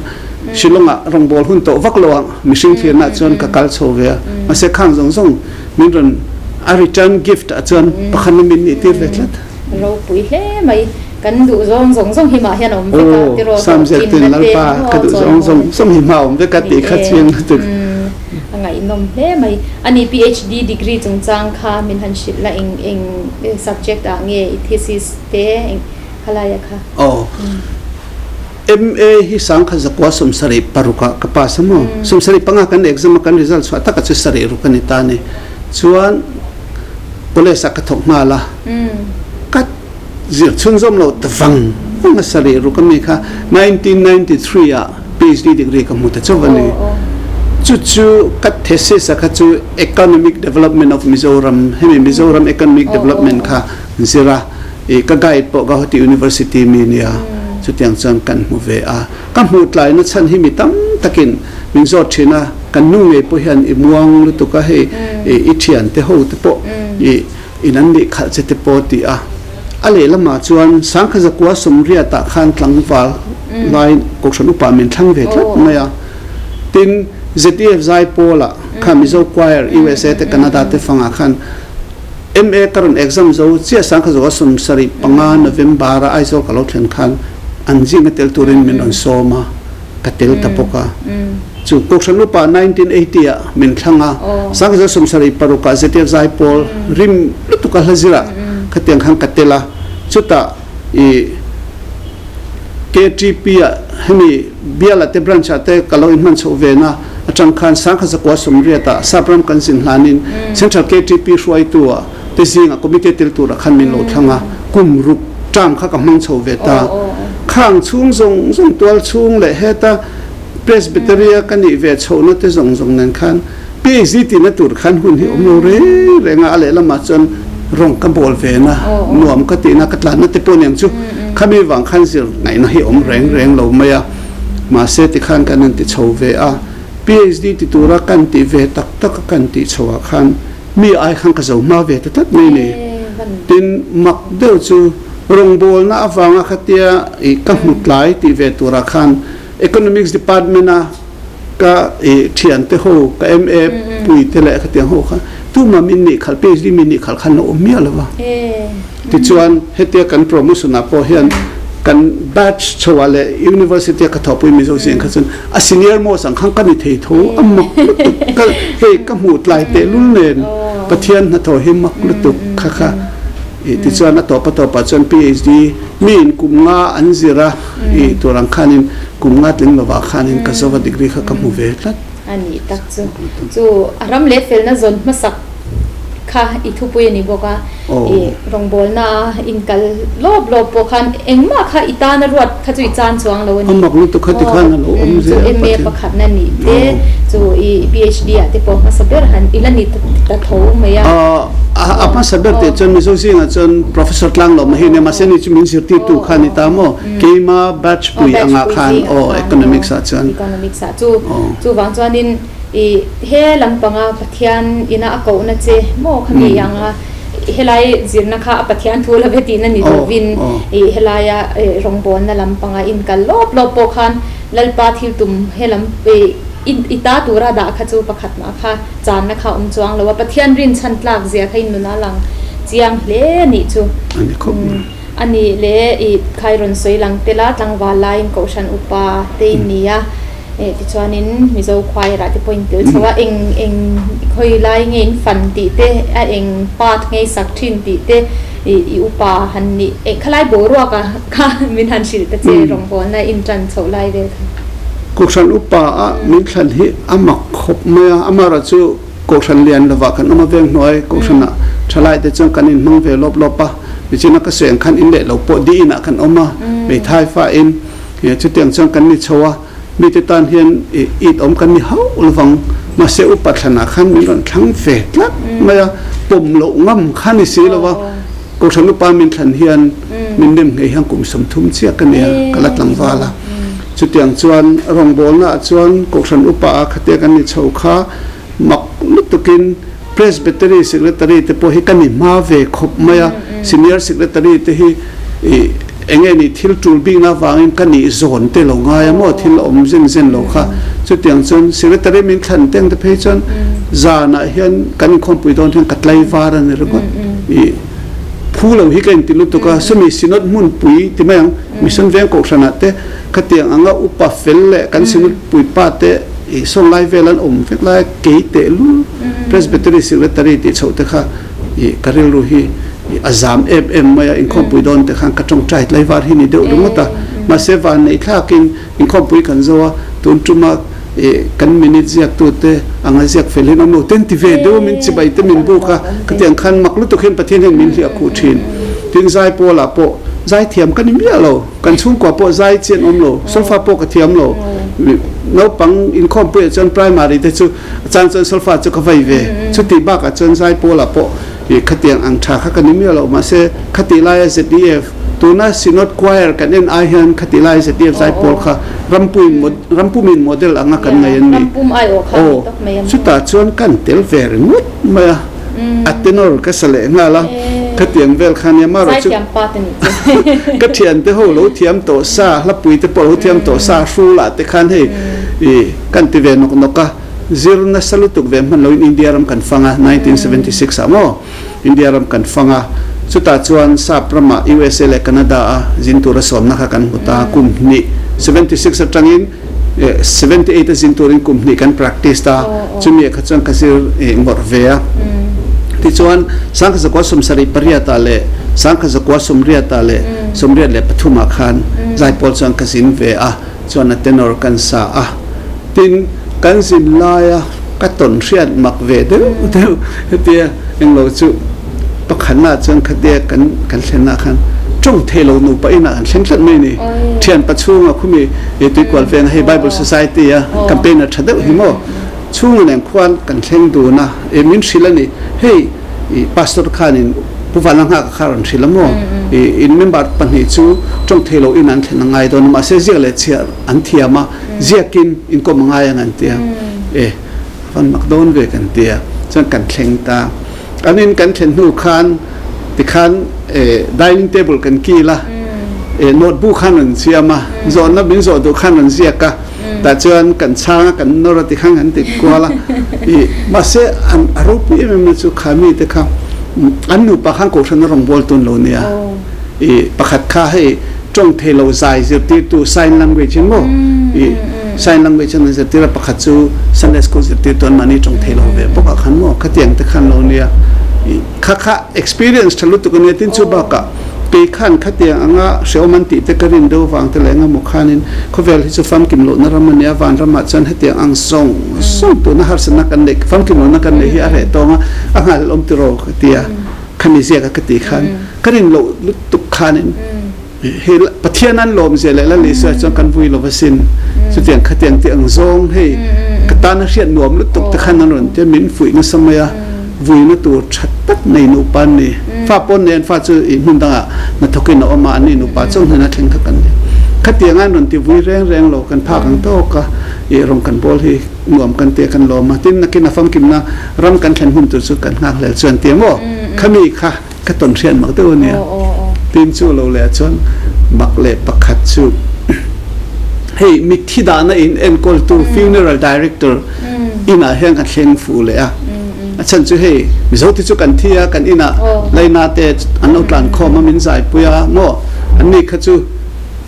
Shillong ah rawngbâwl hun tawh vak lo ang mihring thirna ah chuan ka kal chho ve a, mahse khang zawng zawng min rawn a return gift ah chuan pakhatna min nih tir ve tlat. Ropui hle mai, kan duh zawng zawng zawng hi mah hian a awm vek a, tiraw Aw, Sam ziak ten Lalpa ka duh zawng zawng zawng hi mah a awm vek a tih kha chiang lutuk. A ngaihnawm hle mai. Ani PhD degree chungchang kha min han hrilh la eng eng subject ah nge i thesis te eng khalaia kha? Aw. MA hi sangkhat zakua 76 ah ka pass a maw? 75 kan exam a kan result chhuah taka chu sarih ruk a ni ta ni. Chuan college ah ka thawk nghal a. Ka zir chhunzawm lo ta vang vang a sarih ruk a mi kha 1993 ah PhD degree ka hmu ta chauh a ni. Chu chu ka thesis a kha chu Economic Development of Mizoram, hemi Mizoram Economic Development kha zir a, i ka guide pawh Gauhati University mi nia, chutiang chuan kan hmu ve a. Ka hmuh tlaina chhan hi mi tam takin min zawt thin a, kan nu ngei pawh hian i muang lutuk a, hei i thian te ho te pawh i in an nih khalh che te pawh ti a. A lehlamah chuan Sangkha Zakua Sawmriatah khan tlangval lai Kohhran upa min thlang ve tlat mai a. Tin, ZEF Zaipawlah kha Mizo Choir USA te Canada te fangah khan MA ka rawn exam zo chiah Sangkha Zakua 75 November-a Aizawl ka lo thlen khan an zinga tel turin min rawn sawm a. ka tel ta bawk a. Chu Kohhran upa 1980 ah min thlang a, 1976 ah ZF Zaipawl rim lutuk a hla zirah khatiang khan ka tel a, chutah i KTP ah hemi Biala te branch ah te ka lo inhman chhoh ve na atang khan 1980 ah Sapram kan zin hlanin Central KTP hruaitu ah te zingah committee tel turah khan min lo thlang a, kum ruk term kha ka hmang chho ve ta. Khang chhung zawng zawng tual chhung leh heta Presbytery-a ka nih ve chhohna te zawng zawng nen khan PhD tihna tur khan hun hi awm lo reng reng a, a lehlamah chuan rawng ka bawl ve na, nuam ka tihna, ka tlanna te pawh niang chu khami vang khan zir ngaihna hi awm reng reng lo mai a, mahse tikhan kan han ti chho ve a, PhD ti tura kan tih ve tak taka kan tih chhoah khan Mi ai khan ka zo hma ve ta tlat mai ni. Tin, mak deuh chu rawngbawlna avanga khatia i ka hmu tlai tih ve turah khan Economics Department a ka i thiante ho, ka MA pui te leh khatiang ho kha tuma min nih khalh, PhD min nih khalh khan lo awm miah lo va. Tichuan, hetia kan promotion ah pawh hian kan batch chho ah leh University a ka thawhpui Mizo zing kha chuan a senior most ang khan ka ni thei tho a mak lutuk ka hei ka hmuh tlai tehlul nen Pathian hnathawh hi mak lutuk kha kha i tichuan a tawp a tawpah chuan PhD mi in kum nga an zir a i tur ang khanin kum nga tling lovah khanin ka zova degree kha ka hmu ve tlat. A nih tak chu. Chu a ram leh felna zawn hmasak kha i thupui a ni bawk a, i rawngbawlna inkal lawp lawp pawh khan engmah kha i tana ruat kha chu i chan chuang lo a ni. A mak lutuk kha ti khan a lo awm zel a Pathian. Chu MA pakhatna nih te, chu i PhD ah te pawh hmasa ber han i la ni ta tho mai a. A hmasa ber teh chuan Mizo zingah chuan Professor Tlanglawma hi a nia, mahse ni chu min zirtirtu kha a ni ta maw? Keima batch pui angah khan aw Economics ah chuan. Economics ah chu chuvang chuanin I he lampanga Pathian ina a kohna che maw khami anga helai zirna kha a Pathian thu lo ve tihna ni lovin i helaia rawngbawlna lampanga inkal lawp lawp pawh khan Lalpa thil tum he lam i ta tura dah kha chu pakhat mah kha channa kha awm chuang lo a, Pathian rinchhan tlak zia kha in nuna lang chiang hle a nih chu. A nih le i khai rawn sawi lang tel a, tlangval laiin Kohhran upa te in ni a. Eh tichuanin Mizo choir ah te pawh in tel chho a, eng eng khawi lai nge in fan tih te, a eng part nge i sak thin tih te i i upa han nih eng khalai boruak a kha min han hrilh ta che rawngbawlna in tan chhoh lai vel kha. Kohhran upa a min thlan hi a mak khawp mai a, amaherawhchu Kohhran lian lovah kan awm a veng hnuai Kohhranah thalai te chuan kan inhmang ve lawp lawp a, nichina ka sawi ang khan in leh lo pawh di inah kan awm a, hmeithai fa in. Chutiang chuan kan ni chho a, mite tan hian it awm kan ni hauh lovang. Mahse upa thlanah khan min rawn thlang ve tlat mai a, pawm loh ngam kha ni si lo a. Kohhran upa min thlan hian min nem nghei hian kum 30 chiah ka nia, ka la tlangval a. Chutiang chuan rawngbawlnaah chuan Kohhran upa a khatia kan ni chho kha mak lutukin Presbytery Secretary te pawh hi ka ni hma ve khawp mai a, Senior Secretary te hi eng nge ni thil tul bikna avangin ka nih zawn te lo ngai a maw, thil awm zen zen lo kha. Chutiang chuan Secretary min thlan teng te phei chuan zanah hian kan inkhawmpui dawn hian ka tlaivar a ni ringawt. I phu lo hi ka inti lutuk a, sawmi Synod hmunpui ti mai ang, Mission Veng Kohhranah te khatiang anga upa fel leh kan Synod puipa te i sawn lai vel an awm vek lai a, kei tehlul Presbytery Secretary tih chhoh te kha i ka rilru hi i a zam em em mai a, inkhawmpui dawn te khan ka tawngtai tlai var hi ni deuh ringawt a, mahse van neih thlakin inkhawmpui kan zo a, tun tuma i kan minute ziaktu te anga ziak fel hian awm lo ten ti ve deuh a min chibai te min buk a, khatiang khan mak lutuk hian Pathian hian min hliah khuh thin. Tin Zaipawlah pawh zaithiam ka ni miah lo. Kan chhungkua pawh zai chian awm lo, solfa pawh ka thiam lo. Naupang inkhawmpuiah chuan primary te chu a chang chuan solfa chu ka vai ve. Chutih bakah chuan Zaipawlah pawh ih khatiang ang tha kha ka ni miah lo. Mahse, khatih laia ZEF, tuna Synod Choir kan en ai hian khatih laia ZEF Zaipawl kha rampuin rampumin model anga kan ngaih an ni. Aw, chutah chuan kan tel ve ringawt mai a. A tenor ka sa leh nghal a, khatiang vel kha nia marawh chu ka thiante ho lo thiam tawh sa, hlapui te pawh lo thiam tawh sa, hrulah te khan hei ih kan ti ve nawk nawk a, zir nasa lutuk ve hman loin India ram kan fang a, 1976 ah maw India ram kan fang a, chutah chuan sap ramah USA leh Canada a zin tura sawmna kha kan hmu ta, kum hnih 76 atangin 78 a zin turin kum hnih kan practice ta, chumi ah kha chuan ka zir ngawrh ve a. Tichuan sangkha zakua 78 ah leh sangkha zakua 80 ah leh 83 ah khan zaipawl chuan ka zin ve a, chuan a tenor kan sa a. Tin, kan zin laia ka tawn hriat mak ve deuh deuh hetia englo chu Pakhatna chuan khatia kan kan thlenna khan tawng thei lo nupa inah kan thleng tlat mai a ni. Thianpa chhunga khumi Tuikual venga hei Bible Society a campaign a tha deuh hi maw chhunga nen khuan kan thleng dun a, e min hrilh a ni. Hei Pastor khanin Pu Vanlalnghaka kha rawn hrilh a maw in member pahnih chu tawng thei lo inah an thlen a ngai dawn a, mahse ziak leh chhiar an thiam a, ziakin inkawm a ngai ang an ti a, e van mak dawn ve kan ti a, chuan kan thleng ta. An in kan thlen hnu khan tikhan dining table kan kil a, notebook khan an siam a, zawhna min zawh duh khan an ziak a, tah chuan kan chhang a, kan nawr a tikhan kan ti kual a. Mahse an a ropui em em na chu kha mite kha an nupa khan kohhran a rawn bawl tun lo nia. Pakhat kha hei tawng thei lo zai zirtirtu sign language in maw sign language an zirtir a pakhat chu Sunday school zirtirtu an mahni tawng thei lo ve bawk ah khan maw khatiang te khan lo nia kha kha experience tha lutuk ania tin chu bakah kei khan khatiang anga hreawm an tih te ka rin deuh vang te leh engemaw khanin khawvel hi chu famkim lohna ram ania vanram ah chuan hetiang ang zawng zawng tuna harsatna kan neih famkim lohna kan neih hi a reh tawng a a nghal awm tiraw ka tia. Khami ziak a ka ti khan ka rin loh lutuk khanin he Pathian an lawm zia leh Lal Isua chuan kan vui lo asin chutiang khatiang tih ang zawng hei ka tan a hriat nuam lutuk te khan an rawn tia min fuih nasa mai a vuina tur tha tak nei nupa an ni fa pawn nei an fa chu i hmun dangah hnathawkin a awm a an ni nupa chauh hnena thleng kha kan ni khatiang an rawn ti vui reng reng lo kan phak ang tawk a i rawn kan bawl hi nuam kan tia kan lawm a, tin nakin a famkimna ram kan thlen hun tur chu kan nghakhlel chuan tia maw khami kha ka tawn hriat mak deuh ania tin chu lo leh chuan mak leh pakhat chu hei mitthi dahna in enkawltu funeral director inah hian ka thleng fuh leh a a chhan chu hei mizo te chu kan thi a kan inah laina te an lo tlan khawm a min zaipui a maw anni kha chu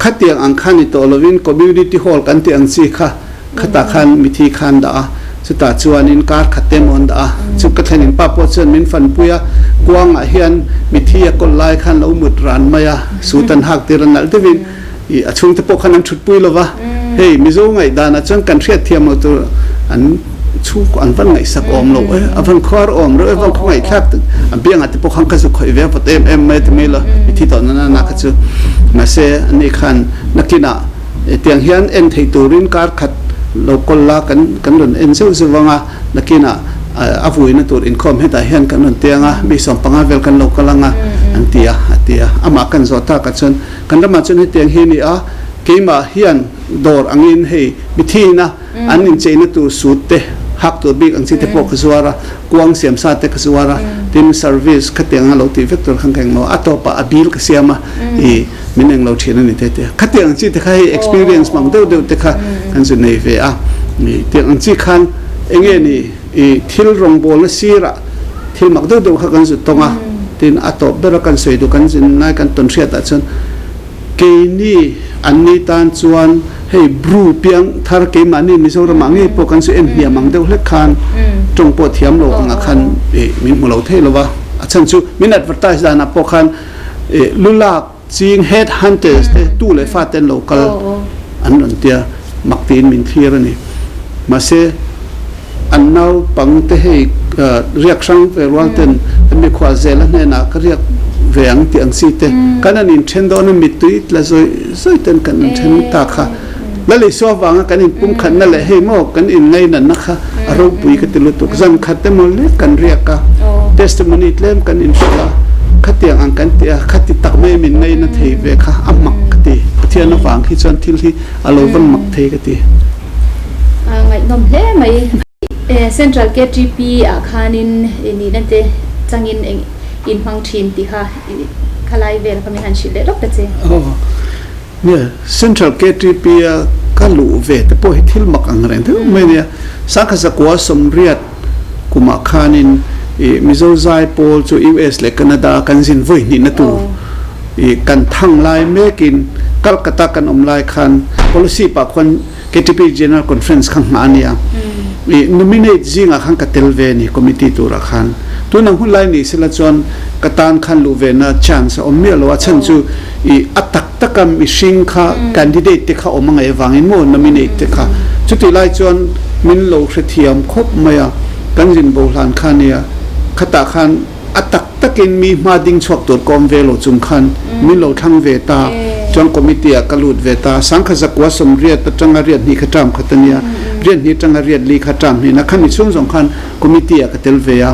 khatiang ang kha ni tawh lovin community hall kan tih ang chi kha Khatah khan mithi kha an dah a, chutah chuanin kar khat te emaw an dah a. Chu ka thlenin pa pawh chuan min fanpui a, kuangah hian mithi a kawl lai khan lo mut ran mai a, suit an hak tir a nalh deuhin ih a chhungte pawh khan an thutpui lo va. Hei Mizo ngaihdanah chuan kan hriatthiam lo tur an chhungkaw an van ngaihsak awm lo e, a van khuar awm reuh e, van khawngaihthlak tak a biangah te pawh khan ka zu khawih ve vawt em em mai ti mai lo mithi tawh nana na kha chu. Mahse ani khan nakinah Hetiang hian en theih turin kar khat lo kawl la kan kan rawn en zeuh zeuh ang a, nakinah a vuina tur inkhawm hetah hian kan rawn tiang a, mi 15 vel kan lo kal ang a an ti a, a ti a. Amah kan zawh takah chuan kan ramah chuan hetiang hi a ni a, keimah hian dawr angin hei mithiina An incheina tur suit te, hak tur bik ang chi te pawh ka zuar a, kuang siam sa te ka zuar a, tin service khatiang a lo tih vek tur khan ka englo a, a tawpah a bill ka siam a, ih min englo thin a ni te tia. Khatiang ang chi te kha hei experience mang deuh deuh te kha kan zu nei ve a, ih tiang ang chi khan enge ni ih thil rawngbawlna sirah thil mak deuh deuh kha kan zu tawng a, tin a tawp ber a kan sawi duh kan zin lai kan tawn hriat ah chuan Keini anni tan chuan hei Bru piang thar keimahni Mizoramah ngei pawh kan chu en hniam ang deuh hlek khan tawng pawh thiam lo angah khan min hmu lo thei lo va. A chhan chu min advertise danah pawh khan lulak ching head hunters te tu leh fa te an lo kal an rawn tia mak tiin min thlir a ni. Mahse an naupang te hei riak hrang ve rual ten an mikhual zel a hnenah ka riak ve ang tih ang chi te kan an inthen dawn a mittui tla zawih zawih ten kan inthen ta kha. Lal Isua vanga kan inpumkhatna leh hei maw kan inngainatna kha a ropui ka ti lutuk. Zan khat emaw lek kan riak a, testimony tlem kan inhrilh a, khatiang ang kan ti a, khati tak mai min ngaina thei ve kha a mak ka ti. Pathian avang hi chuan thil hi a lo van mak thei ka ti. A ngaihnawm hle mai. Central KTP ah khanin nihna te changin eng in hmang thin tih kha khalai vel kha min han hrilh leh rawk ta che. Aw. Nia, Central KTP a ka luh ve te pawh hi thil mak ang reng deuh mai ania. Sangkha zakua sawmriat kumah khanin ih Mizo zai pawl chu US leh Canada a kan zin vawi hnihna tur ih kan thang lai mekin Calcutta kan awm lai khan policy pah khuan KTP General Conference kha nghah a nia. Ih nominate zingah khan ka tel ve a ni committee turah khan. Tunang hun lai ni sela chuan ka tan khan luh ve na chance a awm miah lo a chhan chu ih a tak taka mihring kha candidate te kha awm a ngaih avangin maw nominate te kha. Chutih lai chuan min lo hrethiam khawp mai a, kan zin bo hlan kha nia khatah khan A tak takin mi hma ding chhuak tur ka awm ve lo chung khan min lo thlang ve ta. Chuan committee ah ka lut ve ta. Sangkha zakua sawmriat atanga riat hnih kha term khat a nia. Riat hnih atanga riat li kha term hnihna. Khami chhung zawng khan committee ah ka tel ve a.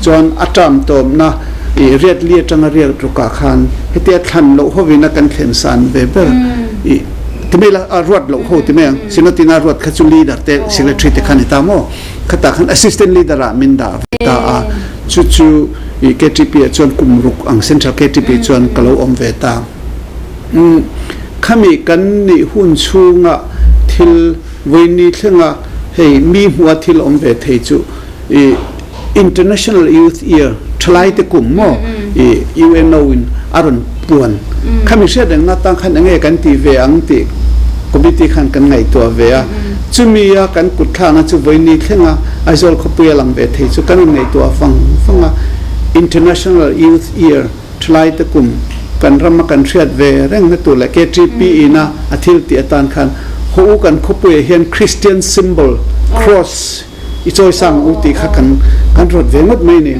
Chuan a term tawpna ih riat li atanga riat rukah khan hetia thlan loh hovin a kan thlen san ve ber ih ti mai la a ruat loh ho ti mai ang. Sinotina ruat kha chu leader te secretary te kha ni ta maw? Khatah khan assistant leader ah min dah ve ta a. Chu chu i KTP ah chuan kum ruk ang Central KTP chuan ka lo awm ve ta. Umm khami kan nih hun chhunga thil vawiini thlenga hei mi hmua thil awm ve thei chu i International Youth Year thalai te kum maw i UNO in a rawn puan. Khami hriat rengna tang khan enge kan tih ve ang tih committee khan kan ngaihtuah ve a. Chumi a kan kut thlakna chu vawiini thlenga Aizawl khawpui a lang ve thei chu kan inngaihtuah vang vang a. International Youth Year thalai te kum kan rama kan hriat ve rengna tur leh KTP ina a thil tih atan khan haw u kan khawpuiah hian Christian symbol cross I chawi sang u tih kha kan kan rawt ve ngawt mai ni.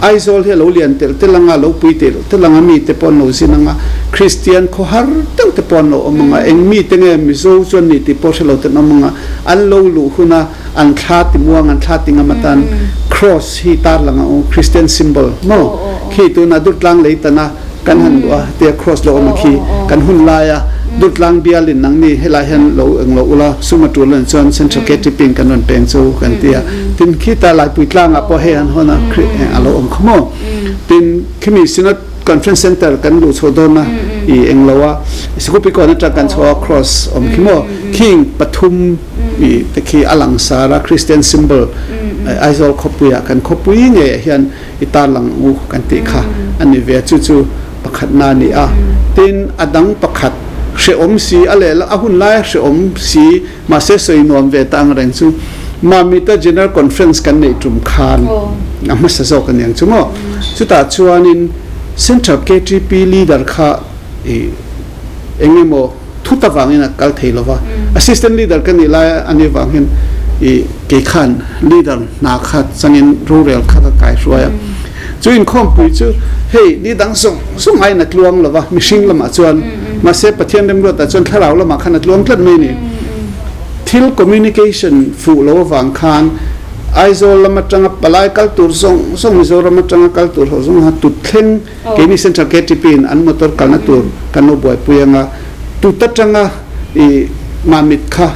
Aizawl hi a lo lian telh telh anga, a lo pui telh telh anga, mi te pawh an lo zin anga, Kristian khaw har deuh te pawh an lo awm anga, eng mi te nge Mizo chu an nih tih pawh hre lo te an awm anga, an lo luh huna an thla ti muang, an thla ti ngam atan Cross hi tar lang ang u, Kristian symbol maw? Khi tunah Durtlang lei tana Kan han luh a, tia cross lo awm a khi kan hun lai a, Durtlang bial in nang ni helai hian lo eng lo ula, sum a tul a nih chuan Central KTP in kan rawn peng chu kan ti a. Tin khita Laipui tlang ah pawh hei han hawn a, a lo awm kha maw. Tin khimi Synod Conference Centre kan luh chhoh dawn a, i eng lo a, Sikupikawn atang kan chhoh a cross awm khi maw. Khing pathum i te khi a langsar a, Christian symbol Aizawl khawpui ah kan khawpui ngei ah hian i tarlang u kan tih kha a ni ve a, chu chu pakhatna a ni a. Tin, a dang pakhat hrehawm si a leh a hun laia hrehawm si mahse sawi nuam ve ta ang reng chu Mamita General Conference kan neih tum khan a hmasa zawk a ni ang chu maw. Chutah chuanin Central KTP leader kha i eng emaw thut avangin a kal thei lova, Assistant Leader ka nih lai a nih avang hian i kei khan Leader hna kha changin rorel kha ka kai hruai a. Chu inkhawmpui chu hei ni dang zawng zawng aiin a tluang lova, mihring lamah chuan, mahse Pathian remruatah chuan thlarau lamah khan a tluang tlat mai a ni. Thil communication fuh lo avang khan Aizawl lam atanga palai kal tur zawng zawng Mizoram atanga kal tur ho zawng kha tut thleng Keini Central KTP in an motor kalna tur kan lo buaipui anga tut atanga i Mamit kha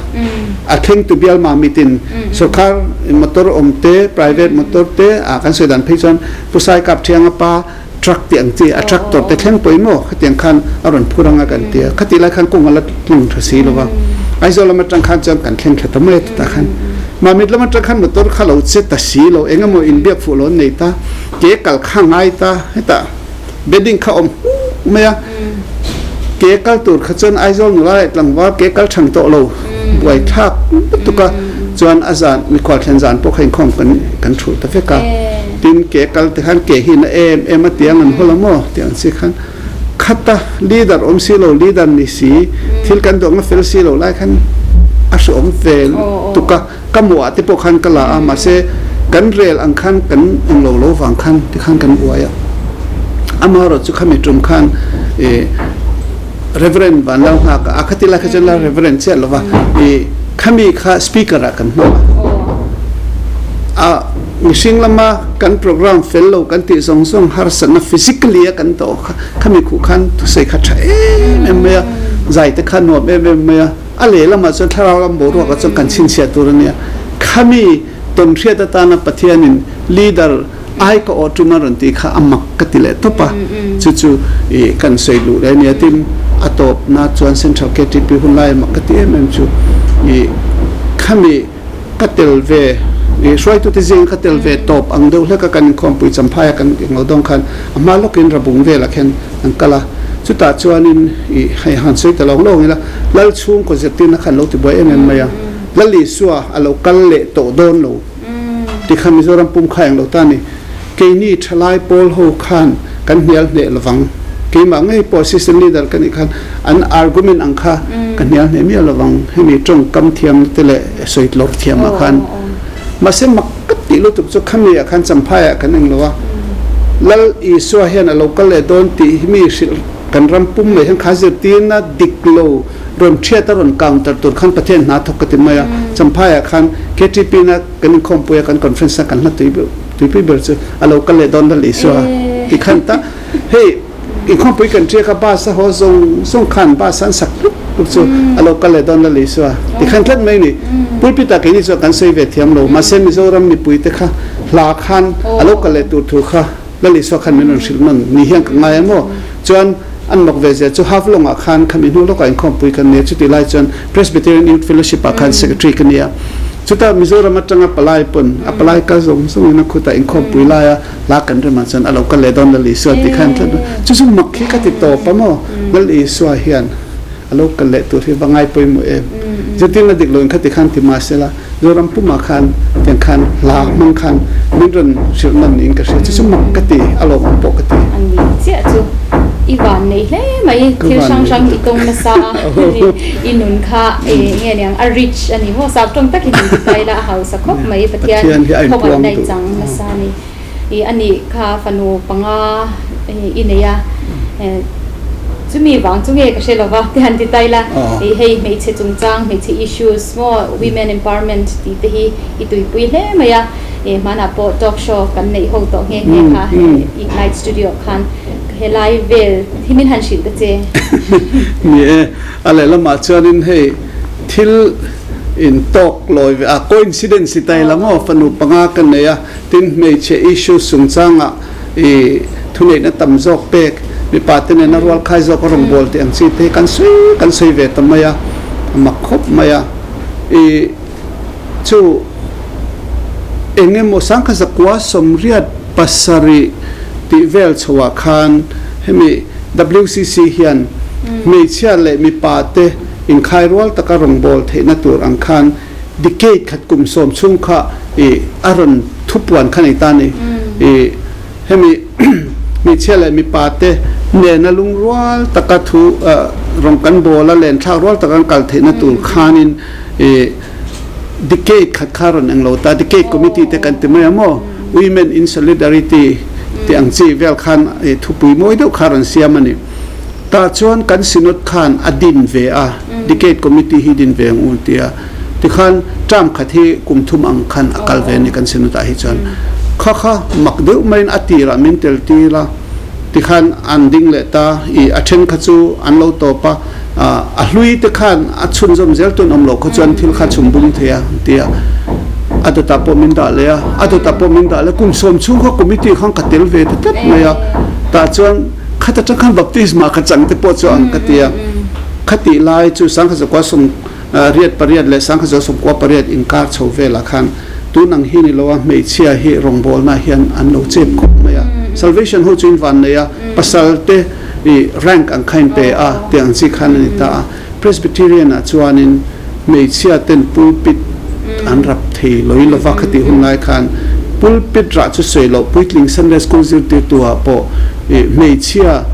a thleng tu bial Mamit in sorkar motor awm te private motor te ah kan sawi dan phei chuan Pu Sai Kap Thianga pa truck tih ang chi a tractor te thleng pawh i maw khatiang khan a rawn phur anga kan ti a khatih lai khan kawng a la tlung tha si lova Aizawl lam atang khan chuan kan thleng thla ta mai a tutah khan Mamit lam atang khan motor kha lo che ta si lo engemaw inbiak fuh lo an nei ta. Ke kal kha ngai ta hetah bedding kha awm huk mai a, ke kal tur kha chuan Aizawl nula leh tlangval ke kal thang tawh lo buai thlak lutuk a, chuan a zan mikhual thlen zan pawh kha inkhawm kan kan thulh ta vek a, tin ke kal te khan ke hi na em em a tiang an haw la maw tih ang chi khan khata leader awm si lo leader ni si thil kan duh anga fel si lo lai khan a hreawm ve tuk a. Ka muah te pawh khan ka la a, mahse kan rel ang khan kan eng lo lo vang khan tikhan kan buai a. Amaherawhchu khami tum khan ih Reverend Vanlalnghaka a khati lai kha chuan la Reverend chiah lova i khami kha speaker ah kan hmang a. A mihring lama kan program fel lo kan tih zawng zawng harsatna physically a kan tawh kha khami khuh khan thusawi kha tha em em mai a, zai te kha nuam em em mai a. A lehlamah chuan thlarau lam boruakah chuan kan chhinchhiah tur a nia. Khami tawnhriat atana Pathianin leader ai ka aw tum a rawn tih kha a mak ka ti leh tawp a, chu chu ih kan sawi luh leh a nia. Tin, a tawpna chuan Central KTP hun laia mak ka ti em em chu ih khami ka tel ve ih hruaitute zing ka tel ve tawp ang deuh hlek a kan inkhawmpui Champhaia kan englo dawng khan a hma lawkin Rabung velah khian an kal a, chutah chuanin ih hei han sawi ta lawng lawng ila Lal chhungkaw zirtirna kha an lo tibuai em em mai a, Lal Isua a lo kal leh tawh dawn lo. Tikhan Mizoram pum kha englo ta ni. Keini thalai pawl ho khan kan hnial hneh lovang. Keimah ngei pawh assistant leader ka nih khan an argument ang kha ka hnial hneh miah lovang. Hemi tawngkam thiam te leh sawi tlawr thiam ah khan. Mahse mak ka tih lutuk chu khami ah khan Champhai ah kan englo a. Lal Isua hian a lo kal leh dawn tih hi mi hrilh kan ram pum mai hian kha zirtirna dik lo rawn thiat a rawn counter tur khan Pathian hna thawk ka ti mai a, Champhai ah khan KTP na kan inkhawmpui a kan conference na kan hla tui tuipui ber chu a lo kal leh dawn Lal Isua ti khan ta hei inkhawmpui kan tia kha bus a haw zawng zawng khan bus an sak tluk tluk chu a lo kal leh dawn Lal Isua ti khan tlat mai ni pulpit ah keini chuan kan sawi ve thiam lo mahse Mizoram mipui te kha hla khan a lo kal leh tur thu kha Lal Isua khan min rawn hrilh nawn ni hian ka ngai a maw? Chuan an mawk ve zia chu Haflong ah khan khami hnu lawkah inkhawmpui kan nia, chutih lai chuan Presbyterian Youth Fellowship ah khan Secretary ka nia. Chutah Mizoram atanga palai pawn a palai kal zawng zawngin a khutah inkhawmpui laia hla kan remah chuan a lo kal leh dawn Lal Isua tih khan tlat a. Chu chu mak hi ka ti tawp a maw? Lal Isua hian a lo kal leh tur hi va ngai pawimawh em? Zetin a dik loin khati khan ti mah sela, Zoram pumah khan tiang khan hla hmang khan min rawn hrilh nawn niin ka hria. Chu chu mak ka ti, a lawmawm pawh ka ti. A ni chiah chu i van nei hle mai, thil hrang hrang i tawng nasa a, i nun kha nge niang a rich a ni maw, sap tawng takin in ti ta ila a hausa khawp mai, Pathian khawngaihna i chang nasa a ni. I a nih kha fanu panga i nei a, chumi vang chu nge ka hre lova te han ti ta ila, i hei hmeichhe chungchang, hmeichhe issues maw women empowerment tih te hi i tuipui hle mai a, i hmanah pawh talk show kan neih ho tawh nghe nghe kha Ignite Studio ah khan helai vel hi min han hrilh ta che. Ni e, a lehlamah chuanin hei thil in talk lawi ve a, coincidence i ta ila maw fanu panga ka nei a, Tin, hmeichhe issue chungchangah i thuneihna tam zawk pek, mipa te nena rualkhai zawk a rawngbâwl tih ang chi te hi kan sawi kan sawi ve ta mai a, a mak khawp mai a. I chu eng emaw sangkha zakua sawmriat pasarih tih vel chhoah khan hemi WCC hian hmeichhia leh mipa te inkhai rual taka rawngbâwl theihna tur ang khan Decade khat kum sawm chhung kha i a rawn thupuan kha nei ta a ni. I hemi hmeichhia leh mipa te nena lungrual taka thu rawn kan bawl a len thlak rual taka an kal theihna tur khanin i decade khat kha rawn englo ta decade committee te kan ti mai a maw Women in Solidarity tih ang chi vel khan i thupui mawi deuh kha rawn siam a ni. Tah chuan kan Synod khan a din ve a, Decade Committee hi din ve ang u tia. Tikhan term khat hi kum thum ang khan a kal ve a ni kan Synod ah hi chuan. Kha kha mak deuh maiin a tirah min tel tir a, tikhan an ding leh ta i a then kha chu an lo tawp a, a hlui te khan a chhunzawm zel tun awm loh kha chuan thil kha chhum bung thei a tia. A dawtah pawh min dah leh a, a dawtah pawh min dah leh a, kum sawm chhung kha committee khan ka tel ve ta tlat mai a. Tah chuan Khata tang khan baptisma kha chang te pawh chu ang ka ti a. Khatih lai chu sangkhat zakua sawm riat pariat leh sangkhat zakua sawmkua pariat inkar chho velah khan tun ang hi ni lo a hmeichhia hi rawngbawlna hian an lo chep khawp mai a. Salvation ho chu in van nei a, pasal te i rank ang kha in pe a tih ang chi khan a ni ta a. Presbyterian ah chuanin hmeichhia ten pulpit an rap thei loi lova khatih hun lai khan pulpit rah chu sawi loh puitling Sunday School zirtirtu ah pawh ih hmeichhia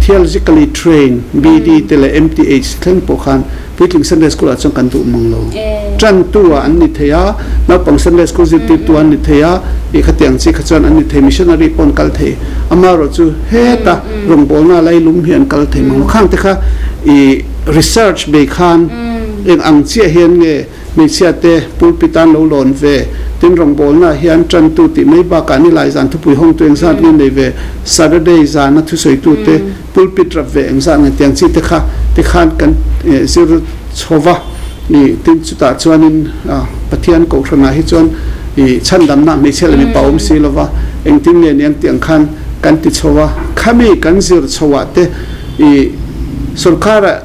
theologically trained BD te leh MTH thleng pawh khan puitling Sunday School ah chuan kan duh mang lo. Tantu ah an ni thei a, naupang Sunday School zirtirtu an ni thei a, ih khatiang chi kha chuan an ni thei, missionary pawh an kal thei. Amaherawhchu heta rawngbawlna lailum hi an kal thei mang lo. Khang te kha i research bei khan eng ang chiah hian nge hmeichhia te pulpit an lo lawn ve, tin rawngbawlna ah hian tantu tih mai bakah nilai zan thupui hawngtu engzat nge nei ve, Saturday zana thusawitu te pulpit rap ve engzat nge tiang chi te kha tikhan kan zir chho va i tin chutah chuanin Pathian kohhranah hi chuan i chhandamna hmeichhia leh mipa awm si lova engtin nge niang tih ang khan kan ti chho a, khami kan zir chho ah te i sorkara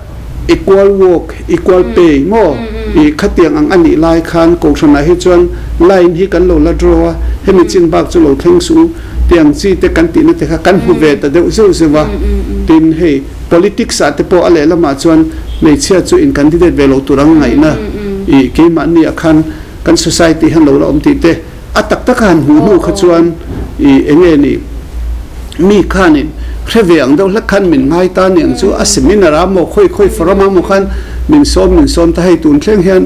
equal work equal pay maw i khatiang ang a nih lai khan kohhranah hi chuan line hi kan lo la draw a, hemi chin bak chu lo thleng suh u tiang chi te kan tihna te kha kan hmu ve ta deuh zeuh zeuh a, tin hei politics ah te pawh a lehlamah chuan hmeichhia chu in candidate ve lo tur ang ngaihna i keimahni ah khan kan society hian lo la awm tih te A tak taka han hmuh hnu kha chuan i enge ni mi khanin hre ve ang deuh hlek khan min ngai ta niang chu a seminar ah maw khawi khawi forum ah maw khan min sawm min sawm ta hei tun thleng hian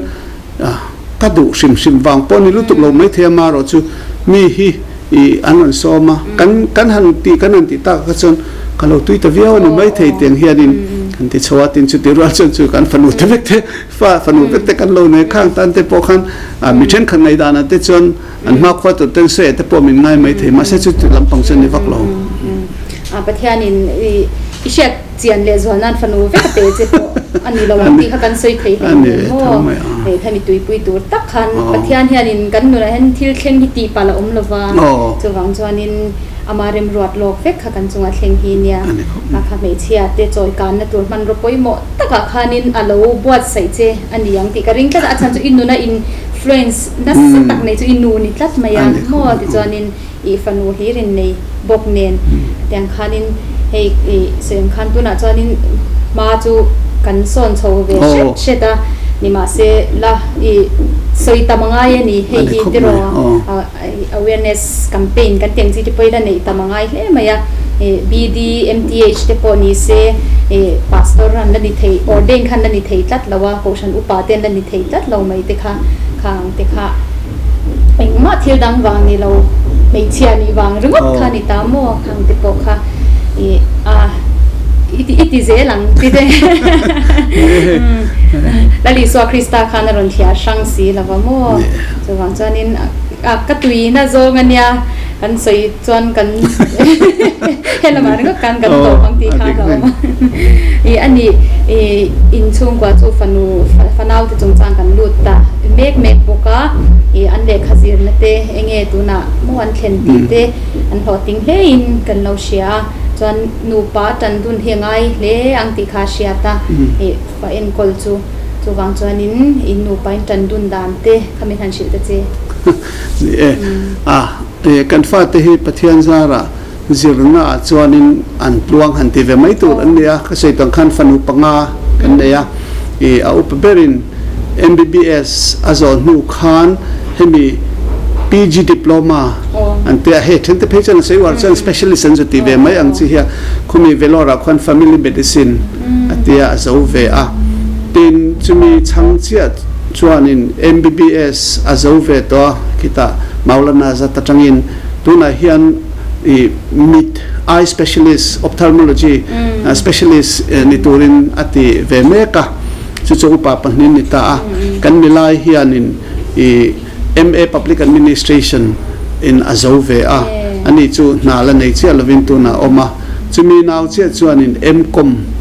ka duh hrim hrim vang pawh ni lutuk lo maithei a marawh chu mi hi i an rawn sawm a kan kan han tih kan han tih tak kha chuan ka lo tui ta viau a ni maithei tiang hianin kan ti chho a tin chuti rual chuan chu kan fanu te vek te Fa fanu vek te kan lo nei khang tan te pawh khan mi thenkhat ngaih danah te chuan an hmakhua tur ten sawi te pawh min ngai mai thei mahse chu ti lampang chuan ni vak lo. Pathianin i hriat chian leh zual nan fanu vek a pe che pawh a ni lo ang tih kha kan sawi thei hle maw? Hei khami tuipui tur tak khan Pathian hianin kan nunah hian thil thleng hi tih palh a awm lo va, chuvang chuanin Ama remruat lawk vek kha kan chunga thleng hi nia. A kha hmeichhia te chawi kanna tur hmanraw pawimawh takah khanin a lo buatsaih che a ni ang tih ka ring tlat a, a chhan chu i nuna influence nasa tak nei chu i nu ni tlat mai a maw tichuanin i fanu hlir in nei bawk nen tiang khanin hei i sawi ang khan tunah chuanin hma chu kan sawn chho ve hret hret a nimahse la i sawi tam a ngai a ni hei hi tiraw Awareness campaign kan tih ang chi te pawh hi la neih tam a ngai hle mai a, BD, MTH te pawh ni se Pastor an la ni thei, ordain khan la ni thei tlat lo a, Kohhran upa te an la ni thei tlat lo mai te kha, khang te kha engmah thil dang vang ni lo, hmeichhia nih vang ringawt kha a ni ta maw, khang te pawh kha a i ti zel ang ti te Lal Isua Krista khan a rawn thliah hrang si lo va maw. Chuvang chuanin a ka tuina zawng a nia kan sawi chuan kan helamah ringawt khan kan tawp ang tih kha a hlauhawm a. I a nih i inchhungkua chu fanu fanau te chungchang kan lut ta mek mek bawk a, i an lehkha zirna te enge tunah maw an thlen tih te an hlawhtling hlein kan lo hria a, chuan nupa tan dun hi a ngai hle ang tih kha a hriat a, i fa enkawl chu. Chuvang chuanin in nupa in tan dun dan te kha min han hrilh ta che. Ni e. A, e, kan fate hi Pathian zara zirna ah chuanin an tluang han ti ve mai tur an ni a, ka sawi tang khan fanu panga kan nei a, e, a upa berin MBBS a zawh hnu khan hemi PG Diploma an tia, hei then te phei chuan a sawi uar chuan specialist an zu ti ve mai ang chi hi a, khumi Vellore ah khuan Family Medicine a tia a zo ve a. Tin, chumi chhang chiah chuanin MBBS a zo ve tawh a, khitah Maulana zat atangin tunah hian i mit, eye specialist, ophthalmology specialist ni turin a ti ve mek a, chu chu upa pahnih ni ta a. Kan milai hianin i MA Public Administration in a zo ve a, ani chu hna la nei chiah lovin tunah a awm a. Chumi nau chiah chuanin M-Com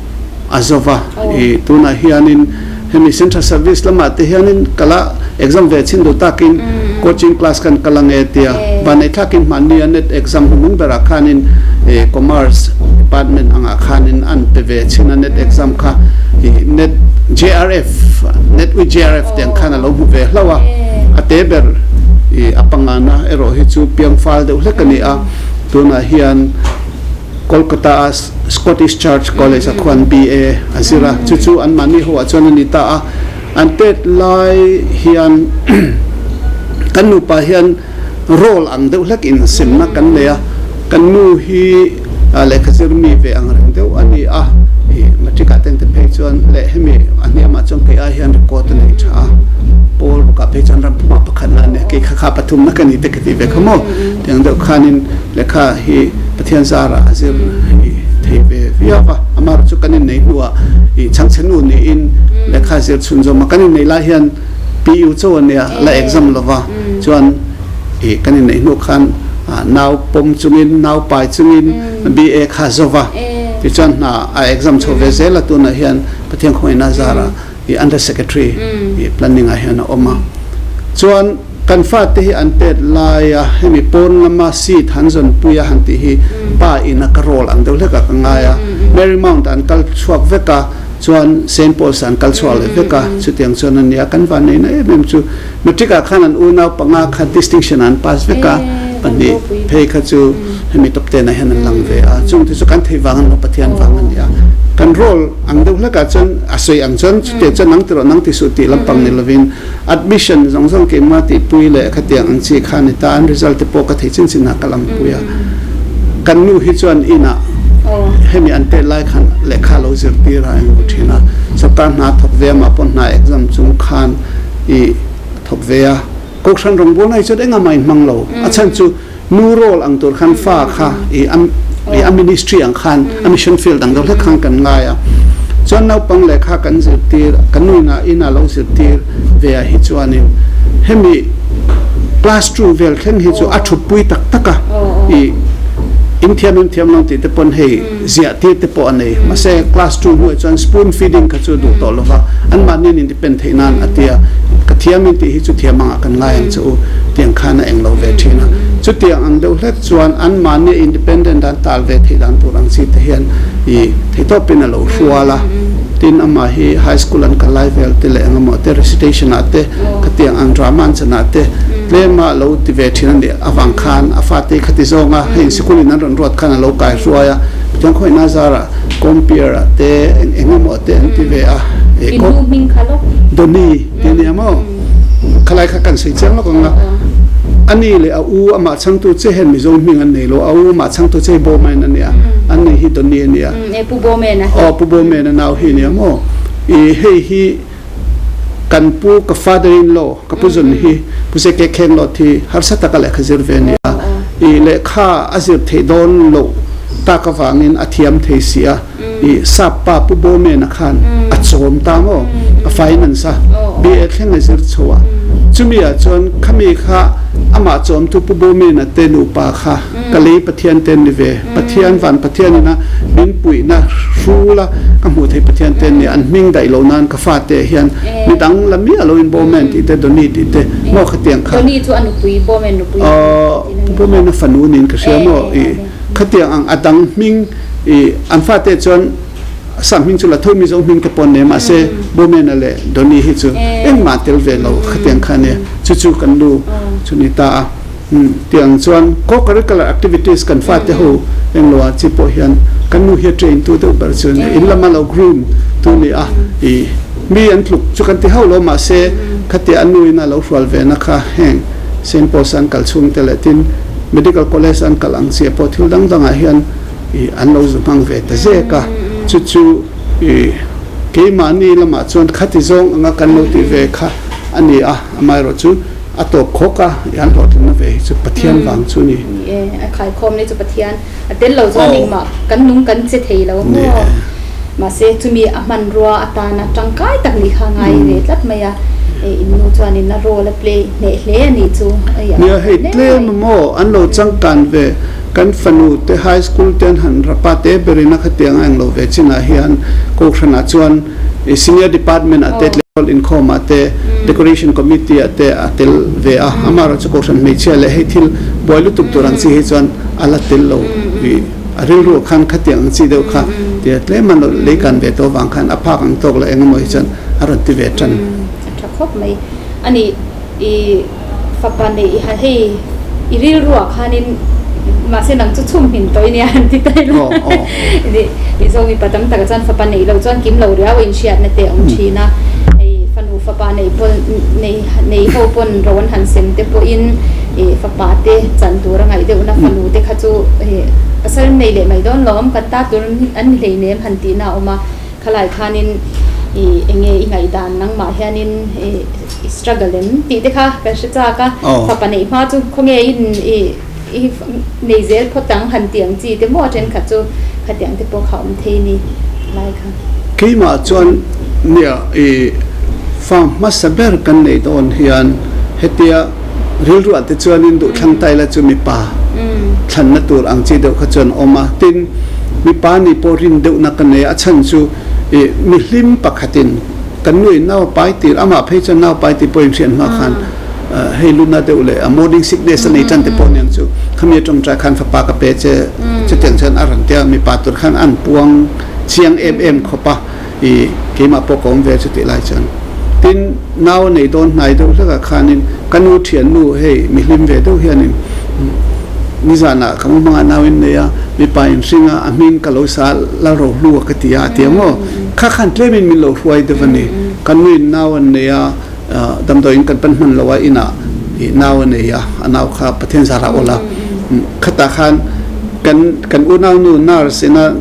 a zo va, i tunah hianin hemi Central Service lamah te hianin ka la exam ve chin duh takin coaching class khan ka la nge tia vanneih thlakin hmanni a net exam hmunung berah khanin Commerce Department angah khanin an pe ve chin a net exam kha i net JRF net with JRF te ang khan a lo hmu ve hlauh a, a te ber i a pangana erawh hi chu piang fal deuh hlek a ni a. Tunah hian Kolkata-a Scottish Church College-ah khuan BA a zir a, chu chu anmahni hoah chuan a ni ta a. An tet lai hian kan nupa hian role ang deuh hlek insemna kan nei a, kan nu hi lehkha zir mi ve ang reng deuh a ni a, ih matric ah te an ti phei chuan leh hemi a hniamah chuan kei ai hian record a nei tha a, pawl bawkah phei chuan ram pumah pakhatna a nia, kei kha kha pathumna ka ni te ka ti ve kha maw. Tiang deuh khanin lehkha hi Pathian zarah a zir thei ve viau a, amaherawhchu kan innei hnuah i chhangchhe nu niin lehkha zir chhunzawm a, kan innei lai hian PU cho a nia, la exam lova, chuan i kan inneih hnu khan nau pawm chungin nau pai chungin BA kha zova, tichuan hna a exam chho ve zel a, tunah hian Pathian khawngaihna zarah i Under Secretary i planning ah hian a awm a. Chuan kan fate hi an tet lai a, hemi pawn lama seat han zawn pui a han tih hi pa ina ka role ang deuh hlek ah ka ngai a. Mary Mount ah an kal chhuak vek a, chuan Saint Paul's ah an kal chhuak leh vek a, chutiang chuan a nia. Kan vanneihna em em chu Matric ah khan an unau panga kha distinction ah an pass vek a, pahnih phei kha chu hemi top ten ah hian an lang ve a, chung te chu kan theih vang a ni lo, Pathian vang a ni a. Kan role ang deuh hlek ah chuan a sawi ang chuan chutiang chuan nang ti rawh nang ti suh tih lampang ni lovin admission zawng zawng keimah tihpui leh khatiang ang chi kha a ni ta, an result te pawh ka thei chin chin ah ka lampui a. Kan nu hi chuan inah hemi an pek lai khan lehkha a lo zirtir a englo thin a, sorkar hna thawk ve amah pawh hna exam chung khan i thawk ve a, Kohhran rawngbawlna hi chuan engah mah inhmang lo. A chhan chu nu role ang tur khan fa kha i i a ministry ang khan a mission field ang deuh hlek khan kan ngai a. Chuan naupang lehkha kan zirtir, kan nu ina ina lo zirtir ve ah hi chuanin hemi class two vel thleng hi chu a thutpui tak tak a i inthiam inthiam lo tih te pawn hei ziah tir te pawh a nei. Mahse class two hnuah chuan spoon feeding kha chu duh tawh lo va, anmahni an independ theih nan a ti a, ka thiam in tih hi chu thiam angah kan ngai ang che u tiang khan a eng lo ve thin a. Chutiang ang deuh hlek chuan anmahni independent an tal ve theih dan tur ang chi te hian i theihtawpin a lo hrual a. Tin amah hi high school an kal lai vel te leh engemaw te recitation ah te khatiang ang drama an chan ah te tlema lo ti ve thin a nih avang khan a fate hi khati zawng a, hei sikul in an rawn ruat khan a lo kai hruai a, Pathian khawihna zarah compere ah te eng eng emaw te an ti ve a, I nu hming kha lawk. Donny ti a nia maw? Khalai kha kan sawi chiang lawk ang a, ani leh a u amah chhangtu che hian Mizo hming an nei lo, a u amah chhangtu che hi Bowman a nia, an nei hi Donny a nia. Pu Bowman a. Aw Pu Bowman a nau hi a nia maw? I hei hi. Kan pu, ka father in law, ka pu zawn hi Pu Zeke Khenglawt hi harsa taka lehkha zir ve a ni a. I lehkha a zir theih dawn loh tak avangin a thiam thei si a. I sap pa Pu Bowman-a khan a chawm ta maw? A finance a, BA thleng a zir chho a. Chumi ah chuan khami kha amah chawmtu Pu Bowman-a te nupa kha Ka lei Pathian te an ni ve. Pathian, van Pathian ina min puihna hrul a ka hmuh theih Pathian te an ni. An hming daih lo nan ka fate ah hian midang la miah lo in Bowman tih te, Donny tih te maw khatiang kha. Donny chu a nupui, Bowman nupui Pu Bowman a fanu niin ka hria maw? I khatiang ang a dang hming i an fate chuan Sam hming chu la tho Mizo hming te pawh an nei mahse Bowman-a leh Donny hi chu engmah tel ve lo khatiang kha a nia. Chu chu kan nu chu ni ta a. Tiang chuan co-curricular activities kan fate ho englo ah chi pawh hian kan nu hi a train tu deuh ber chu a ni. In lama lo groom tu ni a, i mi an tluk chu kan ti hauh lo mahse khatia a nu in a lo hrual ve na kha heng Saint Paul's an kal chhung te leh tin Medical College an kal ang chiah pawh thil dang dang ah hian i an lo zu hmang ve ta zek a, chu chu i keimahni lamah chuan khati zawng anga kan lo tih ve kha a ni a, amaherawhchu. A tawp khawk a, i an hlawhtlinna ve hi chu Pathian vang chu ni. Ni e, a khaikhawm ni chu Pathian a tel lo chuan engmah kan nung kan che thei lo maw. Mahse chumi a hmanrua atana tangkai tak nih kha ngai ve tlat mai a, in nu chuanin a role a play hneh hle a nih chu. Nia hei tlem a maw, an lo changkan ve, kan fanu te high school te an han rapa te berin a khatiang a englo ve chinah hian Kohhranah chuan Senior Department ah te tleirawl inkhawm ah te Decoration Committee ah te a tel ve a, amaherawh chu Kohhran hmeichhia leh hei thil buai lutuk tur ang chi hi chuan a la tel lo i a rilru khan khatiang ang chi deuh kha tia tlem an lo lei kan ve tawh avang khan a phak ang tawk leh engemaw hi chuan a rawn ti ve tan. A tha khawp mai a ni. I fapa neih i hei i rilruah khanin mahse nang chu chhum hmin tawh i nia han ti ta ila Mizo mipa tam takah chuan fapa neih loh chuan kim lo riau a inhriatna te a awm thin a, hei fanu fapa neih pawn nei nei ho pawn ro an han sem te pawhin i fapa te chan tur a ngaih deuhna fanu te kha chu pasal nei leh mai dawn lawm kan ta tur an ni hleinem han tihna a awm a, khalai khanin i enge i ngaihdan nangmah hianin i I struggle em tih te kha kan hre chak a, fapa neih hma chu khawnge in i i nei zel phawt ang han tih ang chi te maw thenkhat chu khatiang te pawh kha awm thei ni lai kha. Keimah chuan nia i fa hmasa ber kan nei dawn hian hetia rilruah te chuanin duhthlang tai la chu mipa thlanna tur ang chi deuh kha chuan awm a, tin mipa ni pawh rin deuhna ka nei a, a chhan chu i mihlim pakhatin kan nuin nau pai tir amah phei chuan nau pai tih pawhin hriat hma khan hei luna deuh leh a morning sickness a nei tan te pawh aniang chu khami a tawngtai khan fapa ka pe che chutiang chuan a rawn tia mipa tur khan an puang chiang em em khawp a i keimah pawh ka awm ve chutih lai chuan tin nau a nei dawn hnai deuh hlekah khanin ka nu thiannu hei mihlim ve deuh hianin nizanah ka mu hmangah nau in nei a mipa in hring a a hming ka lo sa Lalrohlu a ka ti a a ti ang aw kha khan tlemin min lo hruai deuh a ni ka nuin nau an nei a Damdawiin kan pan hman lo a, inah i nau a nei a, a nau kha Pathian zarah awl a. Khatah khan kan kan unaunu nurse ina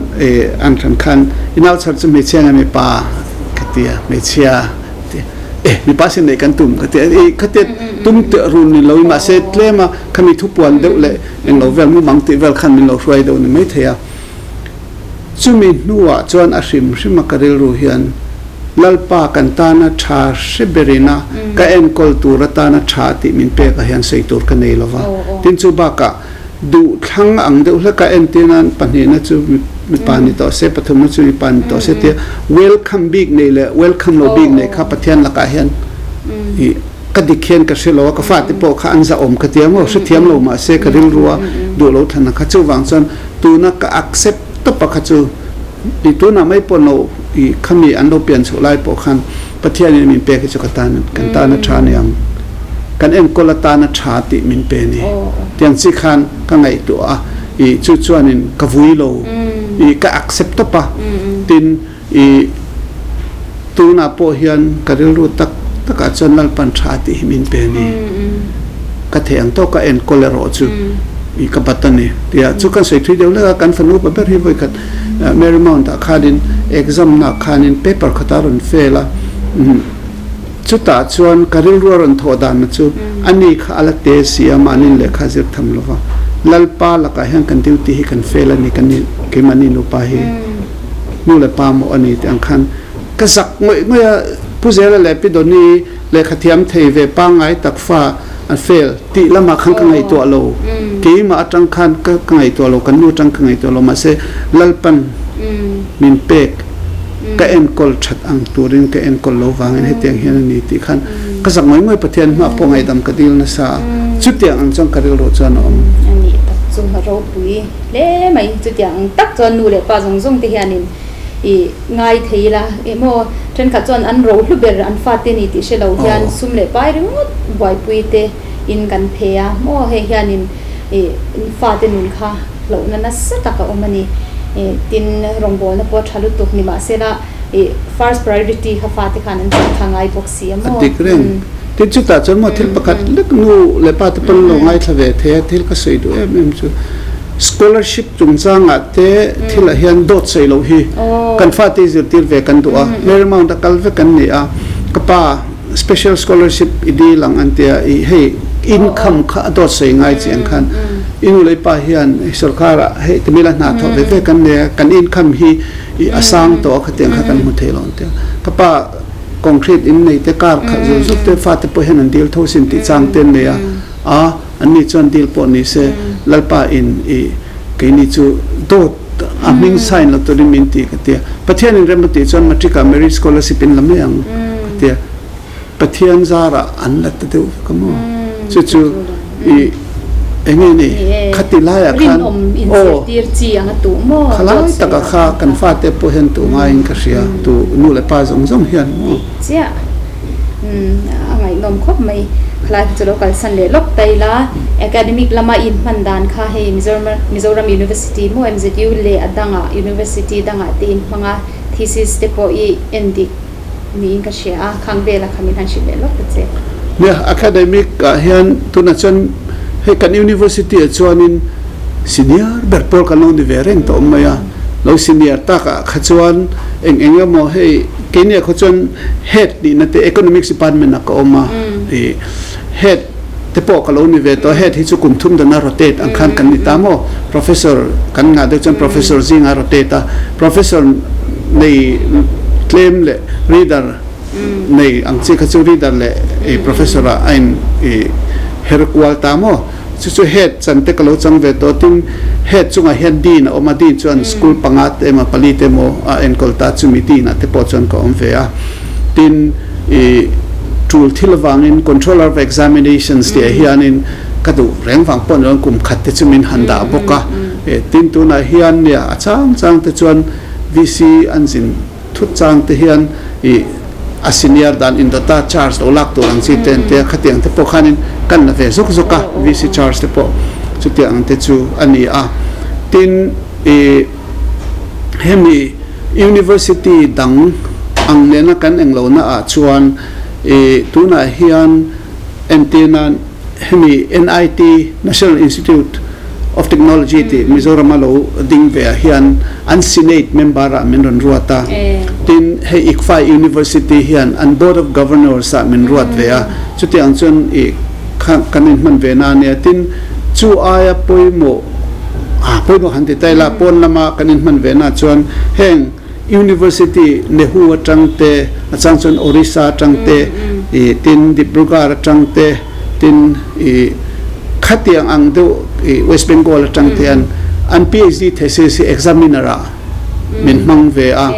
an hran khan i nau chhar chu hmeichhia nge mipa ka ti a, hmeichhia ti e mipa sin neih kan tum ka ti a, i khatia tum teh run ni lo in mahse tlem a khami thupuan deuh leh englo vel mumang tih vel khan min lo hruai deuh ni maithei a. Chumi hnuah chuan a hrim hrim a ka rilru hian Lalpa kan tana tha hre berin a ka enkawl tur atana tha tih min pekah hian sawi tur ka nei lova. Tin chu bakah duhthlang ang deuh hleka entir nan pahnihna chu mipa ni tawh se, pathumna chu mipa ni tawh se tia welcome bik nei leh welcome lo bik nei kha Pathian lakah hian i Ka dik hian ka hre lo a, ka fate pawh kha an zahawm ka ti ang aw, hrethiam lo mahse ka rilru a duh lo thlan a kha. Chuvang chuan tuna ka accept tawp a kha chu i tunah mai pawh lo i khami an lo pian chhoh lai pawh khan Pathianin min pek hi chu ka tan kan tan a tha a ni ang, kan enkawl atan a tha tih min pe a ni. Tiang chi khan ka ngaihtuah a, i chu chuanin ka vui lo i ka accept tawp a, tin I tunah pawh hian ka rilru tak takah chuan Lalpan tha tih hi min pe a ni. Ka theih ang tawk a enkawl erawh chu i ka bat a ni. Tia chu kan sawi thui deuh lek a, kan fanu upa ber hi vawikhat Marymount ah khanin exam nak khanin paper khat a rawn fail a, chutah chuan ka rilru a rawn thawh dan na chu ani kha a la te si a, mahni lehkha a zir tham lova. Lalpa lakah hian kan duty hi kan fail a ni, kan keimahni nupa hi. Nu leh pa maw a ni tih ang khan ka zak ngawih ngawih a, Pu Zela leh Pi Dawni lehkha thiam thei ve pangngai tak fa an fail tih lamah khan ka ngaihtuah lo, keimah atang khan ka ngaihtuah lo, kan nu atang ka ngaihtuah lo, mahse Lalpan min pek ka enkawl that ang turin ka enkawl lo vangin hetiang hian a ni tih khan ka zak ngawih ngawih Pathian hmah pawh ngaihdam ka dil nasa a, chutiang ang chuan ka rilru chuan a awm. A nih tak chu ropui. Hle mai, chutiang tak chuan nu leh pa zawng zawng te hianin i ngai thei ila emaw thenkhat chuan an ro hlu ber an fate ni tih hre lo hian sum leh pai ringawt buaipui te in kan phe a maw hei hianin i fate nun kha hlauhna nasa tak a awm a ni. Tin rawngbawlna pawh tha lutuk ni mahsela i first priority kha fate khan an chak tha ngai bawk si a maw. A dik reng. Tin chutah chuan maw thil pakhat lek nu leh pa te pawn lo ngaithla ve thei a, thil ka sawi duh em em chu scholarship chungchangah te thilah hian dawt sawi loh hi kan fate zirtir ve kan duh a, Marymount a kal vek kan ni a, ka pa special scholarship i dil ang an tia i hei income kha a dawt sawi ngai chiang khan i nu leh i pa hian sorkarah hei timila hna thawh ve ve kan nei a, kan income hi i a sang tawh a khatiang kha kan hmu thei lo an tia, ka pa Concrete in nei te car khalh zut zut te fate pawh hian an dil tho sin tih chang te an nei a, a an ni chuan dil pawh ni se Lalpa in i keini chu dawt a hming sign lo turin min ti ka tia, Pathian in rem a tih chuan matric ah merit scholarship in la mai ang ka tia, Pathian zarah an la ta deuh vek a maw chu chu i Enge ni? Khati laiah khan aw khalai taka kha kan fate pawh hian tuh ngaiin ka hria, tu nu leh pa zawng zawng hian maw. Chiah a ngaihnawm khawp mai. Khalai kha chu lo kalsan leh lawk ta ila, academic lama in hman dan kha hei Mizoram University maw MZU leh a dangah University dangah te in hmang a, thesis te pawh i en dik niin ka hria a, khang vela kha min han hrilh leh lawk ta che. Nia, academic ah hian tunah chuan hei kan university ah chuanin senior ber pawl kan lo ni ve reng tawh mai a, lo senior tak ah kha chuan eng eng emaw hei keini ah khaw chuan head nihna te economics department ah ka awm a, ih head. te pawh ka lo ni ve tawh head hi chu kum thum dana rotate ang khan kan ni ta maw professor kan ngah deuh chuan professor zinga rotate a professor nei tlem leh reader nei ang chi kha chu reader leh i professor ah a in i her kual ta maw chu chu head chan te ka lo chang ve tawh tin head chungah hian dean a awm a dean chuan school panga te emaw pali te emaw a enkawl ta chumi dean ah te pawh chuan ka awm ve a tin i tul thil avangin controller of examinations tih ah hianin ka duh reng vang pawh ni lo kum khat te chu min han dah bawk a tin tunah hian nia a chang chang te chuan VC an zin Thut chang te hian i a senior dan indawta charge lo lak tur ang chi te an tia, khatiang te pawh khanin kan la ve zawk zawk a, VC charge te pawh chutiang ang te chu a ni a. Tin, i hemi University dang ang nena kan englo na ah chuan i tunah hian entirnan hemi NIT, National Institute of Technology tih Mizorama lo ding ve ah hian an Senate member ah min rawn ruat a. Tin, hei ICFAI University hian an Board of Governors ah min ruat ve a. Chutiang chuan i kha kan inhman ve na ania. Tin, chu aia pawimawh, ah pawimawh han ti ta ila, pawn lama kan inhman ve na chuan heng University Nehu atang te, a chang chuan Orissa atang te, i tin Dibrugarh atang te, tin i khatiang ang deuh i West Bengal atang te hian an PhD thesis hi examiner ah min hmang ve a.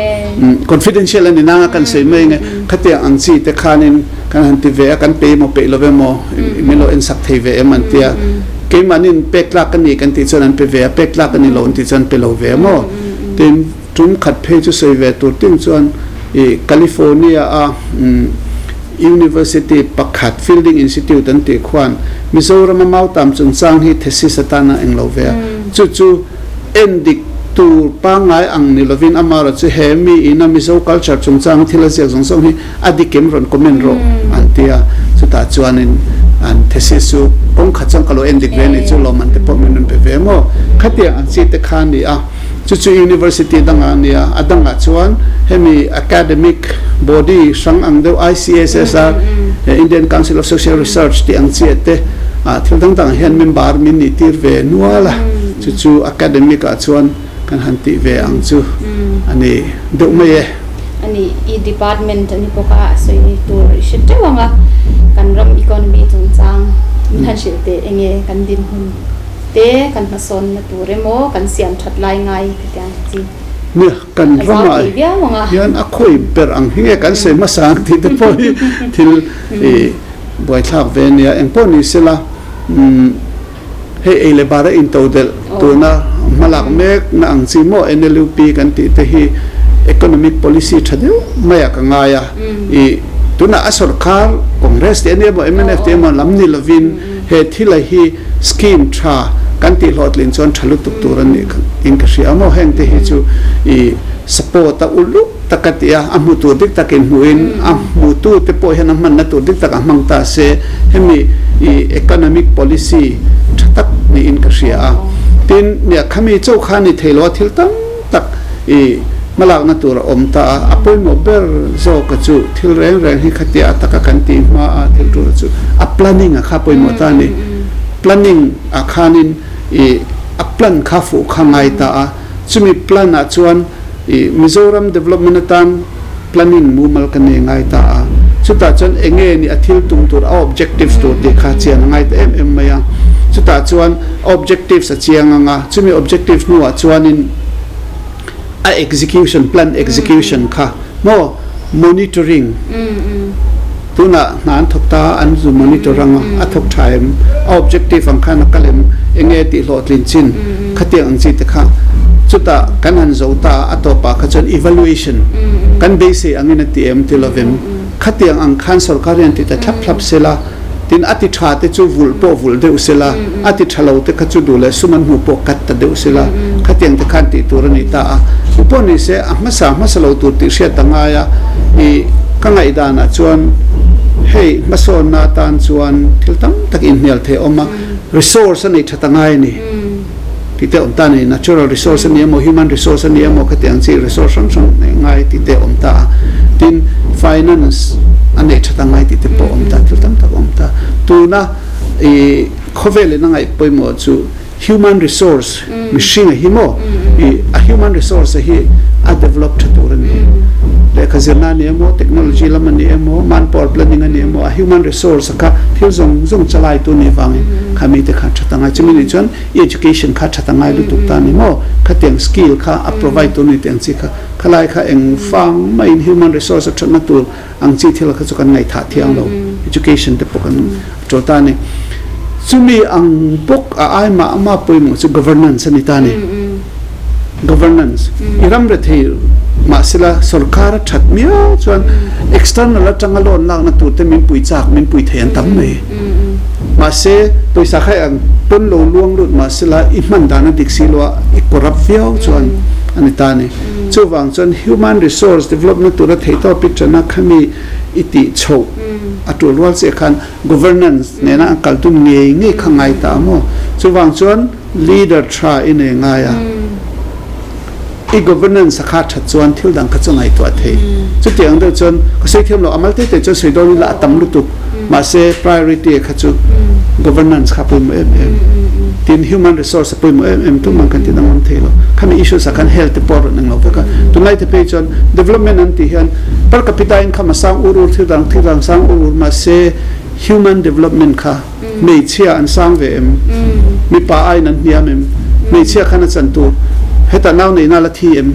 Confidential a ni nanga kan sawi mai nge khatiang ang chi te khanin kan han ti ve a, kan pe emaw peih lo emaw min lo ensak thei ve em an tia. Keimahnin pek tlak ka ni kan tih chuan an pe ve a, pek tlak a ni lo an tih chuan pe lo ve maw. Tin, tum khat phei chu sawi ve tur ting chuan i California a University pakhat Fielding Institute an tih khuan Mizorama mautam chungchang hi thesis atana eng lo ve a. Chu chu en dik tur pangngai ang ni lovin amaherawh chu he mi ina Mizo culture chungchang thil a ziak zawng zawng hi a dikim rawn comment rawh an ti a. Chutah chuanin an thesis chu kawng khat chuan ka lo en dik ve a nih chu lawmman te pawh min rawn pe ve maw. Khatiang ang chi te kha a ni a. Chu chu University dangah a nia, a dangah chuan hemi academic body hrang ang deuh ICSSR, Indian Council of Social Research tih ang chiah te ah thil dang dangah hian member min nih tir ve nual a, chu chu academic ah chuan kan han tih ve ang chu a ni deuh mai e. A ni, i department a ni bawk a, a sawi tur i hre teuh ang a, kan ram economy chungchang min han hrilh teh enge kan dinhmun. Te kan hmasawnna tur emaw kan siam that lai ngai hetiang chi Nia, kan ramah hian a khawi ber ang hi nge kan sawi hmasa ang tih te pawh hi thil i buaithlak ve a nia. Engpawh ni sela hei ei leh bar a into delh tuna hmalak mek na ang chi maw NLUP kan tih te hi economic policy tha deuh mai ah ka ngai a. I tunah a sorkar Congress te ania maw mnf te emaw lam ni lovin he thila hi Scheme tha kan tih hlawhtlin chuan tha lutuk tur a nih in ka hria maw? Heng te hi chu i support a uluk tak a ti a, a hmu tur dik takin hmuhin a hmutu te pawh hian a hmanna tur dik tak a hmang ta se hemi i economic policy tha tak niin ka hria a. Tin, nia khami chauh kha ni thei lo a thil tam tak i hmalakna tur a awm ta a, a pawimawh ber zawka chu thil reng reng hi khatia a taka kan tih hma a thil tura chu a planning a kha pawimawh ta a ni. Planning ah khanin i a plan kha fuh kha ngai ta a, chumi plan ah chuan i Mizoram development atan planning mumal ka nei ngai ta a, chutah chuan enge ni a thil tum tur a objectives tur tih kha chian a ngai ta em em mai a, chutah chuan a objectives a chiang ang a, chumi objectives hnuah chuanin a execution plan execution kha maw monitoring tunah hna an thawk ta a an zu monitor ang a, a thawk tha em a objective ang khan a kal em enge tih hlawhtlin chin khatiang ang chi te kha chutah kan han zo ta a tawpah kha chuan evaluation kan beisei angin a ti em ti lovem khatiang ang khan sorkar hian ti ta thlap thlap sela tin a ti tha te chu vulh pawh vulh deuh sela a ti tha lo te kha chu duh leh sum an hmuh pawh kat ta deuh sela khatiang te khan tih tur a ni ta a chu pawh ni se a hmasa hmasa lo tur tih hriat a ngai a i ka ngaihdanah chuan hei hmasawnna atan chuan thil tam tak inhnial thei a awm a resource a nei that a ngai a ni. Tih te awm ta a ni. Natural resource a ni emaw, human resource a ni emaw khati ang chi resource hrang hrang neih ngai tih te awm ta a. Tin, finance a neih that a ngai tih te pawh awm ta, thil tam tak awm ta. Tuna I khawvel in a ngaih pawimawh chu human resource mihring a hi maw i a human resource a hi a develop tha tur a ni. Lehkha zirna a ni emaw, technology lam a ni emaw, manpower planning a ni emaw, a human resource a kha thil zawng zawng chalai tu nih vangin kha mite kha tha ta ngai. Chumi nih chuan i education kha tha ta ngai lutuk ta a ni maw, khatiang skill kha a provide tur a ni tih ang chi kha khalai kha eng fang maiin human resource a thatna tur ang chi thil kha chu kan ngaihthah thiang lo, education te pawh kan tul ta a ni. Chumi ang bawk a ai mah mah pawimawh chu governance a ni ta a ni. Governance i ram rethei mahsela sorkar a that miau chuan external atanga loan lakna tur te min pui chak min pui thei an tam mai. Mahse pawisa kha ang pawn lo luang lut mahsela i hman dan a dik si lo a i corrupt viau chuan a ni ta a ni. Chuvang chuan human resource development tura theihtawp i ṭana khami i tih chhoh a tul rual chiah khan governance nena an kal tum ngei ngei kha ngai ta a maw? Chuvang chuan leader tha i nei ngai a, i governance a kha that chuan thil dang kha chu ngaihtuah thei. Chutiang deuh chuan ka sawi thiam lo, a mal te te chuan sawi dawn ila a tam lutuk. Mahse priority kha chu governance kha pawimawh em em. Tin human resource a pawimawh em em tumah kan ti danglam thei lo. Khami issues ah khan health te pawh a rawn eng lo vek a. Tunlai te phei chuan development an tih hian per capita income a sang ur ur thil dang thil dang sang ur ur mahse human development kha hmeichhia an sang ve em? Mipa aiin an hniam em? Hmeichhia khan a chan tur hetah nau neihna la thi em?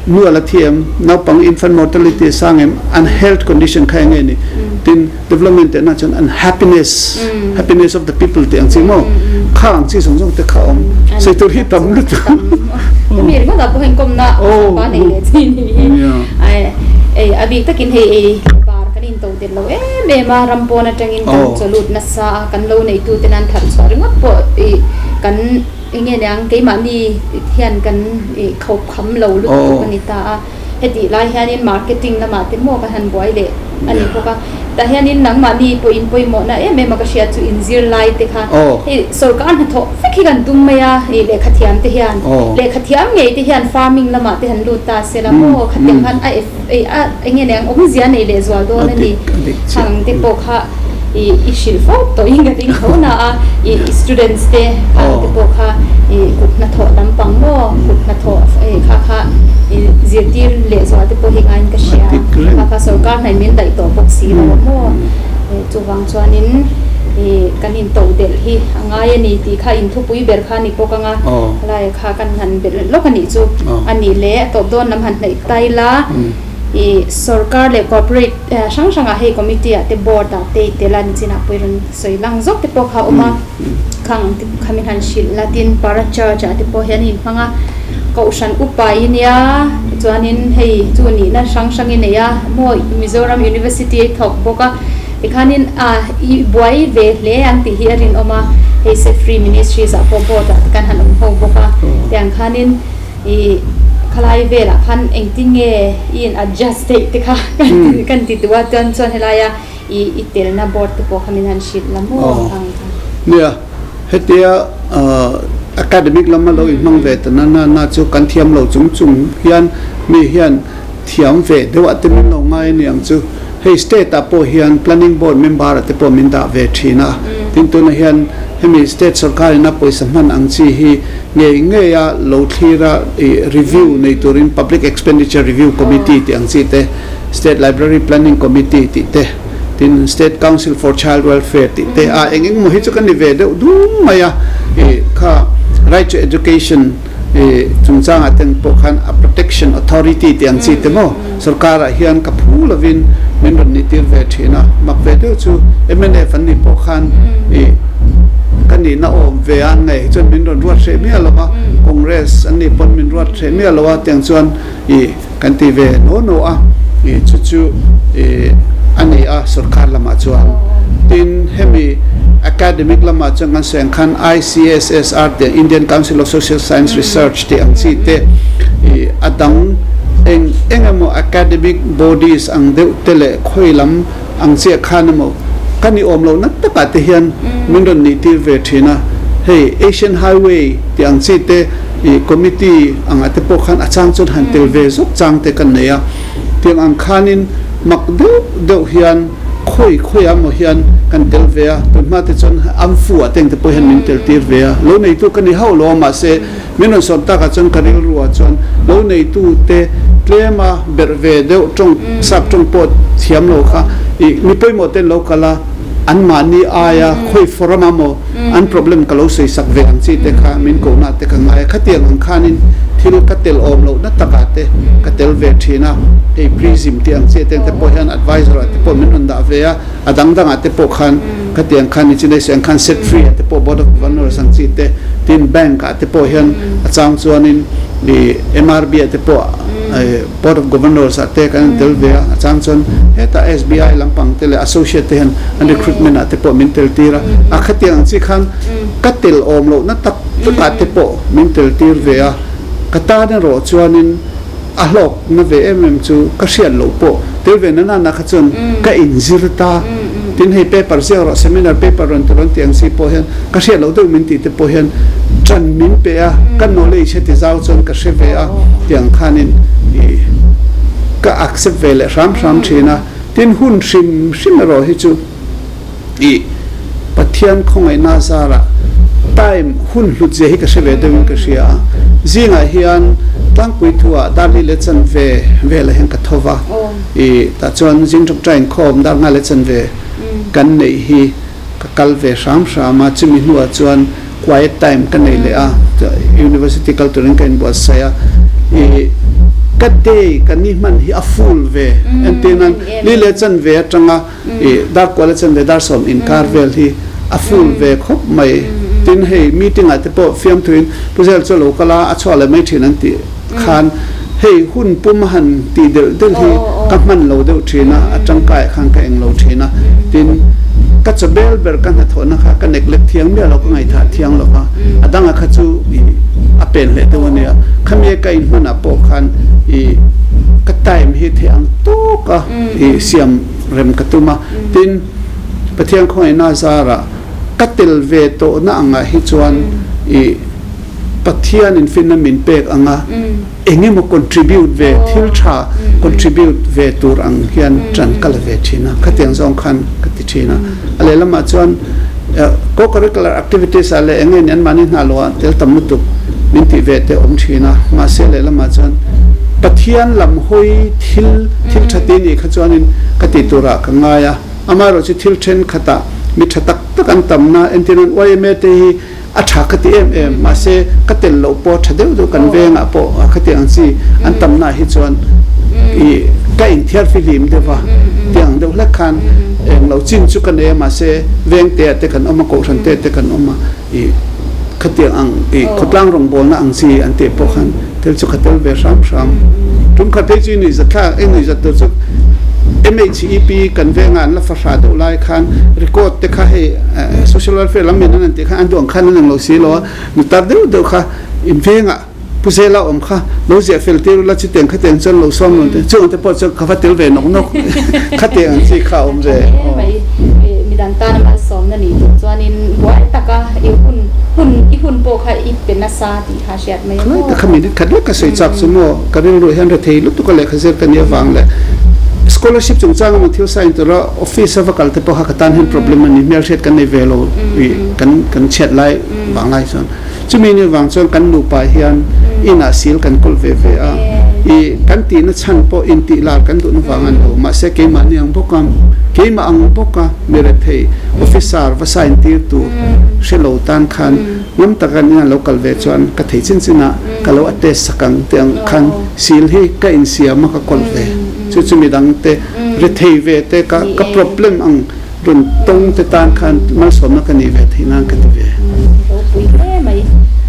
Nu a la thi em? Naupang infant mortality a sang em? An health condition kha eng nge ni? Tin development tehna chuan an happiness, happiness of the people tih ang chi maw? Kha ang chi zawng zawng te kha a awm. Sawi tur hi tam lutuk. Hemi ringawt ah pawh hian kawmna pa nei leh chi ni hi. Ei a bik takin hei ei bar kan in to tel lo em em a, ram pawn atangin kan chawlut nasa a, kan lo neitu ten an tharh chhuah ringawt pawh i kan Enge niang keimahni hian kan khauh kham lo lutuk a ni ta a, hetih lai hianin marketing lamah te maw kan han buai leh a ni bawk a, tah hianin nangmahni pawh in pawimawhna em em a ka hriat chu inzir lai te kha hei sorkar hnathawh vek hi kan tum mai a, ih lehkha thiam te hian lehkha thiam ngei te hian farming lamah te han lut ta se la maw khatiang khan a a enge niang awmzia nei leh zual dawn a ni, khang te pawh kha. I i hrilh fo tawh in ka ding tho na a, i students te khang te pawh kha i kut hnathawh lampang maw kut hnathawh kha kha i zirtir leh zual te pawh hi ngaiin ka hria kha kha sorkar hnaih min daih tawh bawk si lo a maw chuvang chuanin i kan in toh delh hi a ngai a ni tih kha in thupui ber kha a ni bawk ang a helai kha kan han belh lawk a nih chu a nih leh a tawp dawn lam han hnaih tai la i sorkar leh corporate Hrang hrangah hei committee ah te board ah te i tel a nichinah pawh i rawn sawi lang zawk te pawh kha a awm a, khang ang te kha min han hrilh la tin para church ah te pawh hian a inhmang a, kohhran upa i nia chuanin hei chu nihna hrang hrang i nei a maw Mizoram University a i thawk bawk a tikhanin ah i buai ve hle ang tih hi a rinawm a, hei Set Free Ministries ah pawh board ah te khan han awm ho bawk a tiang khanin. I khalai velah khan engtin nge i in adjust theih te kha kan ti duh a, chuan chuan helaia i i telna board te pawh kha min han hrilh la maw ang kha. Nia, hetia academic lama lo inhmang ve ta na na na chu kan thiam lo chung chung hian mi hian thiam ve deuh ah te min lo ngai aniang chu. Hei state ah pawh hian planning board member ah te pawh min dah ve thin a, tin tunah hian hemi state sorkar in a pawisa hman ang chi hi ngei ngei a lo thlir a ih review nei turin public expenditure review committee tih ang chi te, state library planning committee tih te, tin state council for child welfare tih te a eng eng maw hi chu ka ni ve deuh dum mai a ih kha right to education I chungchangah ten pawh khan a protection authority tih ang chi te maw sorkarah hian ka phu lovin min rawn nih tir ve thin a, mak ve deuh chu mnf an nih pawh khan i ka nihna awm ve a an ngaih hi chuan min rawn ruat hreh miah lo a, Congress an nih pawn min ruat hreh miah lo a tiang chuan i kan ti ve naw naw a, i chu chu i a ni a sorkar lamah chuan. Tin, hemi academic lamah chuan kan sawi ang khan ICSSR tih ang Indian Council of Social Science Research tih ang chi te i a dang eng eng emaw academic bodies ang deuh te leh khawi lam ang chiah khan emaw ka ni awm lohna takah te hian min rawn nih tir ve thin a, hei Asian Highway tih ang chi te ih committee angah te pawh khan a chang chuan han tel ve zawk chang te kan nei a, tiang ang khanin mak deuh deuh hian khawi khawiah maw hian Kan tel ve a, tun hma te chuan Amfu ah te engte pawh hian min tel tir ve a, lo neitu ka ni hauh lo a, mahse min rawn sawm takah chuan ka rilru ah chuan lo neitu te tlem a berh ve deuh tawng sap tawng pawh thiam lo kha ih mi pawimawh ten lo kal a, anmahni aia khawi forum ah maw an problem ka lo sawi sak ve ang chi te kha min kohna te ka ngai a, khatiang ang khanin thil ka tel awm lohna takah te ka tel ve thin a, hei Prism tih ang chi te te pawh hian advisor ah te pawh min rawn dah ve a, a dang dangah te pawh khan khatiang khan nichin ai sawi ang khan set free ah te pawh board of governors ang chi te tin bank ah te pawh hian a chang chuanin ih MRB ah te pawh Board of Governors ah te kan tel ve a, a chang chuan hetah SBI lampang te leh associate te hian an recruitment ah te pawh min tel tir a, a khatiang ang chi khan ka tel awm lohna tak takah te pawh min tel tir ve a, ka tan erawh chuanin a hlawkna ve em em chu ka hriat loh pawh tel ve na nana kha chuan ka inzir ta, tin hei paper ziak rawh seminar paper rawn ti rawn ti ang si pawh hian ka hriat loh deuh min tih te pawh hian ṭan min pe a, ka knowledge heti zau chuan ka hre ve a tiang khanin ih ka accept ve leh hram hram thin a, tin hun hrim hrim erawh hi chu ih Pathian khawngaihna zarah time hun hlut zia hi ka hre ve deuhin ka hria a, zingah hian tlangpui thuah darli leh chanve velah hian ka tho va, ih tah chuan zing ṭawngṭai inkhawm dar nga leh chanve kan neih hi Ka kal ve hram hram a, chumi hnuah chuan quiet time ka nei leh a, university kal turin ka inbuatsaih a, ih ka day ka ni hman hi a full ve, entir nan li leh chanve atanga ih dar kual a chanve dar sawm inkar vel hi a full ve khawp mai, tin hei meeting ah te pawh fiamthuin Pu Zel chu a lo kal a, a chhuah leh mai thin an tih khan hei hun pum a han tih delh delh hi ka hman lo deuh thin a, a tangkai ah khan ka eng lo thin a, tin ka chaw bel ber ka hnathawhna kha ka neglect thiang miah lo, ka ngaihthah thiang lo va, a danga kha chu ih a pen hleh deuh a nia, khami ka inhman ah pawh khan ih ka time hi theih ang tawk a ih siam rem ka tum a, tin Pathian khawngaihna zarah ka tel ve tawhna angah hi chuan ih Pathian in finna min pek anga eng emaw contribute ve thil tha contribute ve tur ang hian tan ka la ve thin a, khatiang zawng khan ka ti thin a. A lehlamah chuan co-curricular activities ah leh eng nge ni anmahni hna lo ah tel tam lutuk min tih ve te awm thin a, mahse lehlamah chuan Pathian lam hawi thil thil tha ti nih kha chuanin ka tih turah ka ngai a, amaherawhchu chu thil thenkhatah mi tha tak tak an tamna entirnan yma te hi A tha ka ti em em, mahse ka tel loh pawh tha deuh deuh kan vengah pawh khatiang ang chi an tamnaah hi chuan ih ka inthiar fihlim deuh va, tiang deuh hlek khan eng lo chin chu ka nei a, mahse veng te ah te kan awm a, kohhran te te kan awm a, ih khatiang ang ih khawtlang rawngbawlna ang chi an tih pawh khan tel chu ka tel ve hram hram. Tum khat phei chu i nuihzat thlak, i nuihzat tur chu MHEP kan vengah an la fahrah deuh lai khan record te kha hei social welfare lam in an an tih khan an duh ang khan an ang lo si lo a, nu tar deuh deuh kha in vengah Pu Zela awm kha lo ziah fel tir ula chutiang khatiang chuan lo sawm lo te chung te pawh chuan ka va tel ve nawk nawk khatiang ang chi kha a awm ve. Midang tan a malsawmna nih duh chuanin buai taka i hun hun i hun pawh kha i pe nasa tih kha hriat mai a maw. Kha minute khat lek ka sawi chak chu maw ka rilru hian rethei lutuk a lehkha zir ka nih avang leh scholarship chungchang emaw thil sign tura office a va kal te pawh kha ka tan hian problem a ni hmelhriat kan nei ve lo ih kan kan chhiat lai vang lai chuan chumi ni vang chuan kan nupa hian inah sil kan kawl ve ve a ih kan tihna chhan pawh intih lar kan duhna vang a ni lo mahse keimahni ang bawk a keimah ang bawk a mi rethei officer va sign tir tur hre lo tan khan Ngam taka nia lo kal ve chuan ka thei chin chin a, ka lo attest sak ang tih ang khan sil hi ka insiam a ka kawlh ve. Chu chu midang te rethei ve te ka ka problem ang rawn tawng te tan khan malsawmna ka nih ve theih nan ka ti ve. Ropui hle mai.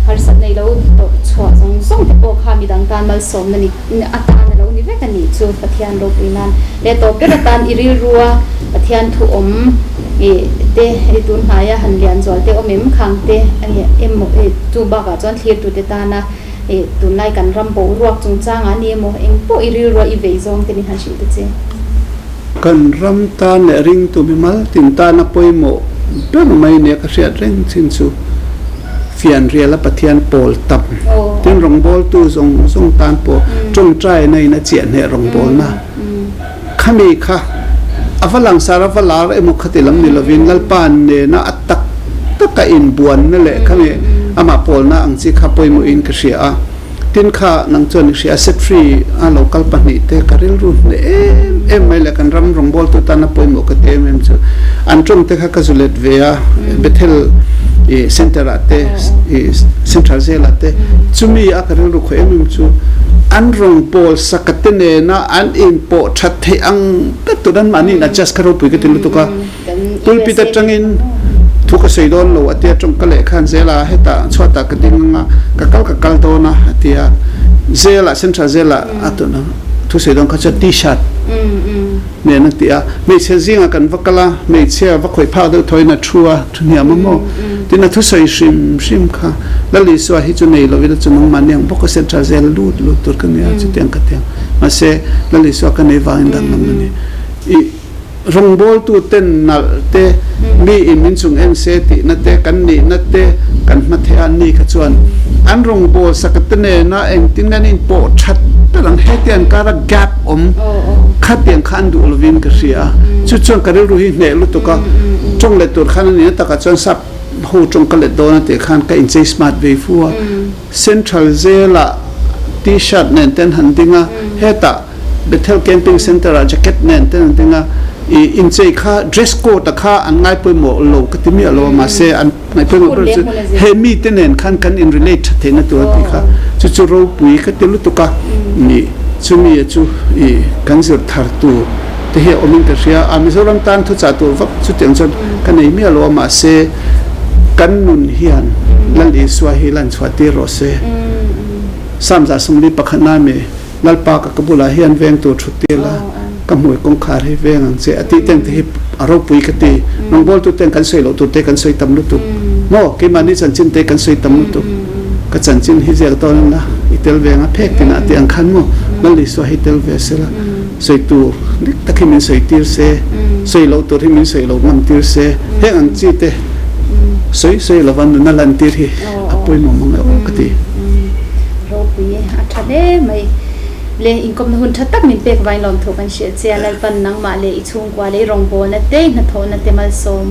Harsat nei lo tawrh chhuah zawng zawng te pawh kha midang tan malsawmna ni atan a lo ni vek a nih chu Pathian ropui nan leh tawp ber atan i rilru a Pathian thu awm ih te i tun hnaia han lian zual te awm em khang te emaw ih chu bakah chuan thlir tute tana ih tunlai kan ram boruak chungchangah a ni emaw eng pawh i rilrua i vei zawng te min han hrilh ta che. Kan ram tan leh ringtu mimal tin tana pawimawh ber mai nia ka hriat reng chin chu fianriala Pathian pawl tam tin rawngbawltu zawng zawng tan pawh tawngtaina in a chiah hneh rawngbawlna khami kha. A va langsar a va lar emaw khati lam ni lovin Lalpa nena a tak taka inbuanna leh khami amah pawlna ang chi kha pawimawhin ka hria a. Tin kha nang chuan i hria a, set free a lo kal pahnihte ka rilru hneh em em mai leh kan ram rawngbawltu tana pawimawh ka ti em em chu an tawngte kha ka zu let ve a, Bethel i center ah te i central jail ah te chumi a ka rilru khawih em em chu an rawngbâwl saka te nena an inpawh that theih ang ber tur an mahni in adjust kha ropui ka ti lutuk a. Pulpit atangin thu ka sawi dawn lo a tia tawng ka leh khan Zela hetah chhuatah ka ding anga ka kal ka kal dawn a a ti a. Zela Central Zela a tuna thu sawi dawn kha chuan T-shirt nen a ti a. Hmeichhe zingah kan va kal a, hmeichhia va khawih phak deuh thawiin a thu a, thu hniam a maw? Tin a thusawi hrim hrim kha Lal Isua hi chu nei lovin a chu nangmahni ang bawk a Central Zela lut lut tur ka nia chutiang ka ti ang. Mahse Lal Isua ka nei vangin danglam a ni. I. Rawngbawltuten nalh te, mi in min chung en se tihna te, kan nihna te kan hma theih a, ni kha chuan an rawngbâwl sakate nena engtin nge an inpawh that ber ang, hetiang kara gap awm khatiang kha an duh lovin ka hria a, chu chuan ka rilru hi hneh lutuk a, tawng let tur khan a nihna takah chuan sap ho tawng ka let dawn a tih khan ka inchei smart ve fu a, Central Jail-ah T-shirt nen te an han ding a, hetah Bethel Camping Centre ah jacket nen te an ding a, i inchei kha dress code a kha an ngai pawimawh lo ka ti miah lo a, mahse an ngaih pawimawh ber chu he mite nen khan kan in relate tha theihna tur a tih kha chu chu ropui ka ti lutuk a, i chumi a chu i kan zir thar tur te hi a awmin ka hria a, Mizoram tan thuchah tur vak chutiang chuan ka nei miah lo a, mahse kan nun hian Lal Isua hi lan chhuah tir rawh se. Samza sawmli pakhatna mi. Lalpa ka ka bulah hian veng tur thut tir la, ka hmui kawngkhar hi veng ang che a tih teng te hi a ropui ka ti. Rawngbawltu ten kan sawi loh tur te kan sawi tam lutuk. Maw keimahni chanchin te kan sawi tam lutuk. Ka chanchin hi ziak dawn ila i tel ve ang a phek tinah a tih ang khan maw Lal Isua hi tel ve sela sawi tur dik tak hi min sawi tir se, sawi loh tur hi min sawi loh ngam tir se, heng ang chi te sawi sawi lova nuna lan tir hi a pawimawh mang e aw ka ti. Ropui a tha hle mai. Le inkawpna hun tha tak min pek vain lawmthu kan hrilh che a, Lalpan nangmah leh i chhungkua leh i rawngbawlna te i hnathawhna te malsawm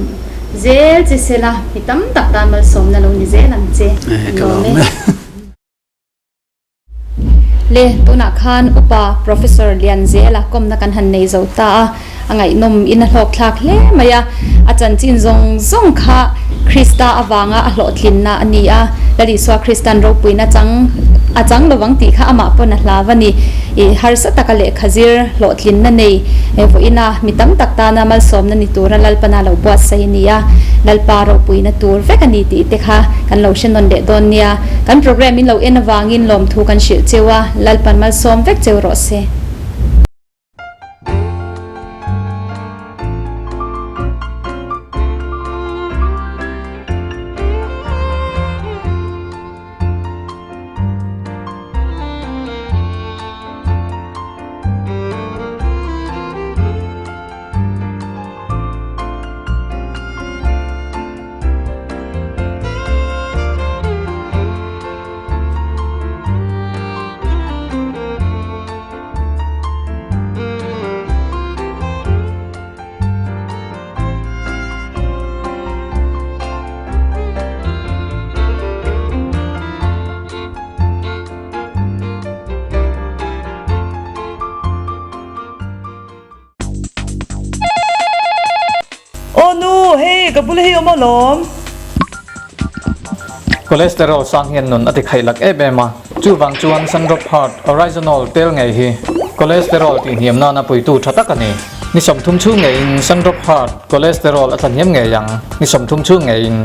zel che sela mi tam tak tan malsawmna lo ni zel ang che. Ka lawm e. Le, tunah khan Upa Professor Lianzela kawmna kan han nei zo ta a, a ngaihnawm in a hlawkthlak hle mai a, a chanchin zawng zawng kha Krista avanga a hlawhtlinna a ni a, Lal Isua Kristan ropuina chang a chang lovang tih kha amah pawn a hlau a ni. I harsa taka lehkha zir hlawhtlinna nei vawiina mi tam tak tana malsawmna ni tura Lalpana lo buatsaih a ni a, Lalpa ropuina tur vek a ni tih te kha kan lo hre nawn leh dawn nia. Kan program in lo en avangin lawmthu kan hrilh cheu a, Lalpan malsawm vek cheu rawh se. Aw nu, hei ka bula hi awm alawm. Cholesterol sang hian nun a ti khaih lak em em a, chuvang chuan Sandrop Heart Oryzanol tel ngei hi cholesterol tihhniam nana puitu tha tak a ni. Ni 30 chhung ngeiin Sandrop Heart cholesterol a thlahniam ngei ang, ni 30 chhung ngeiin.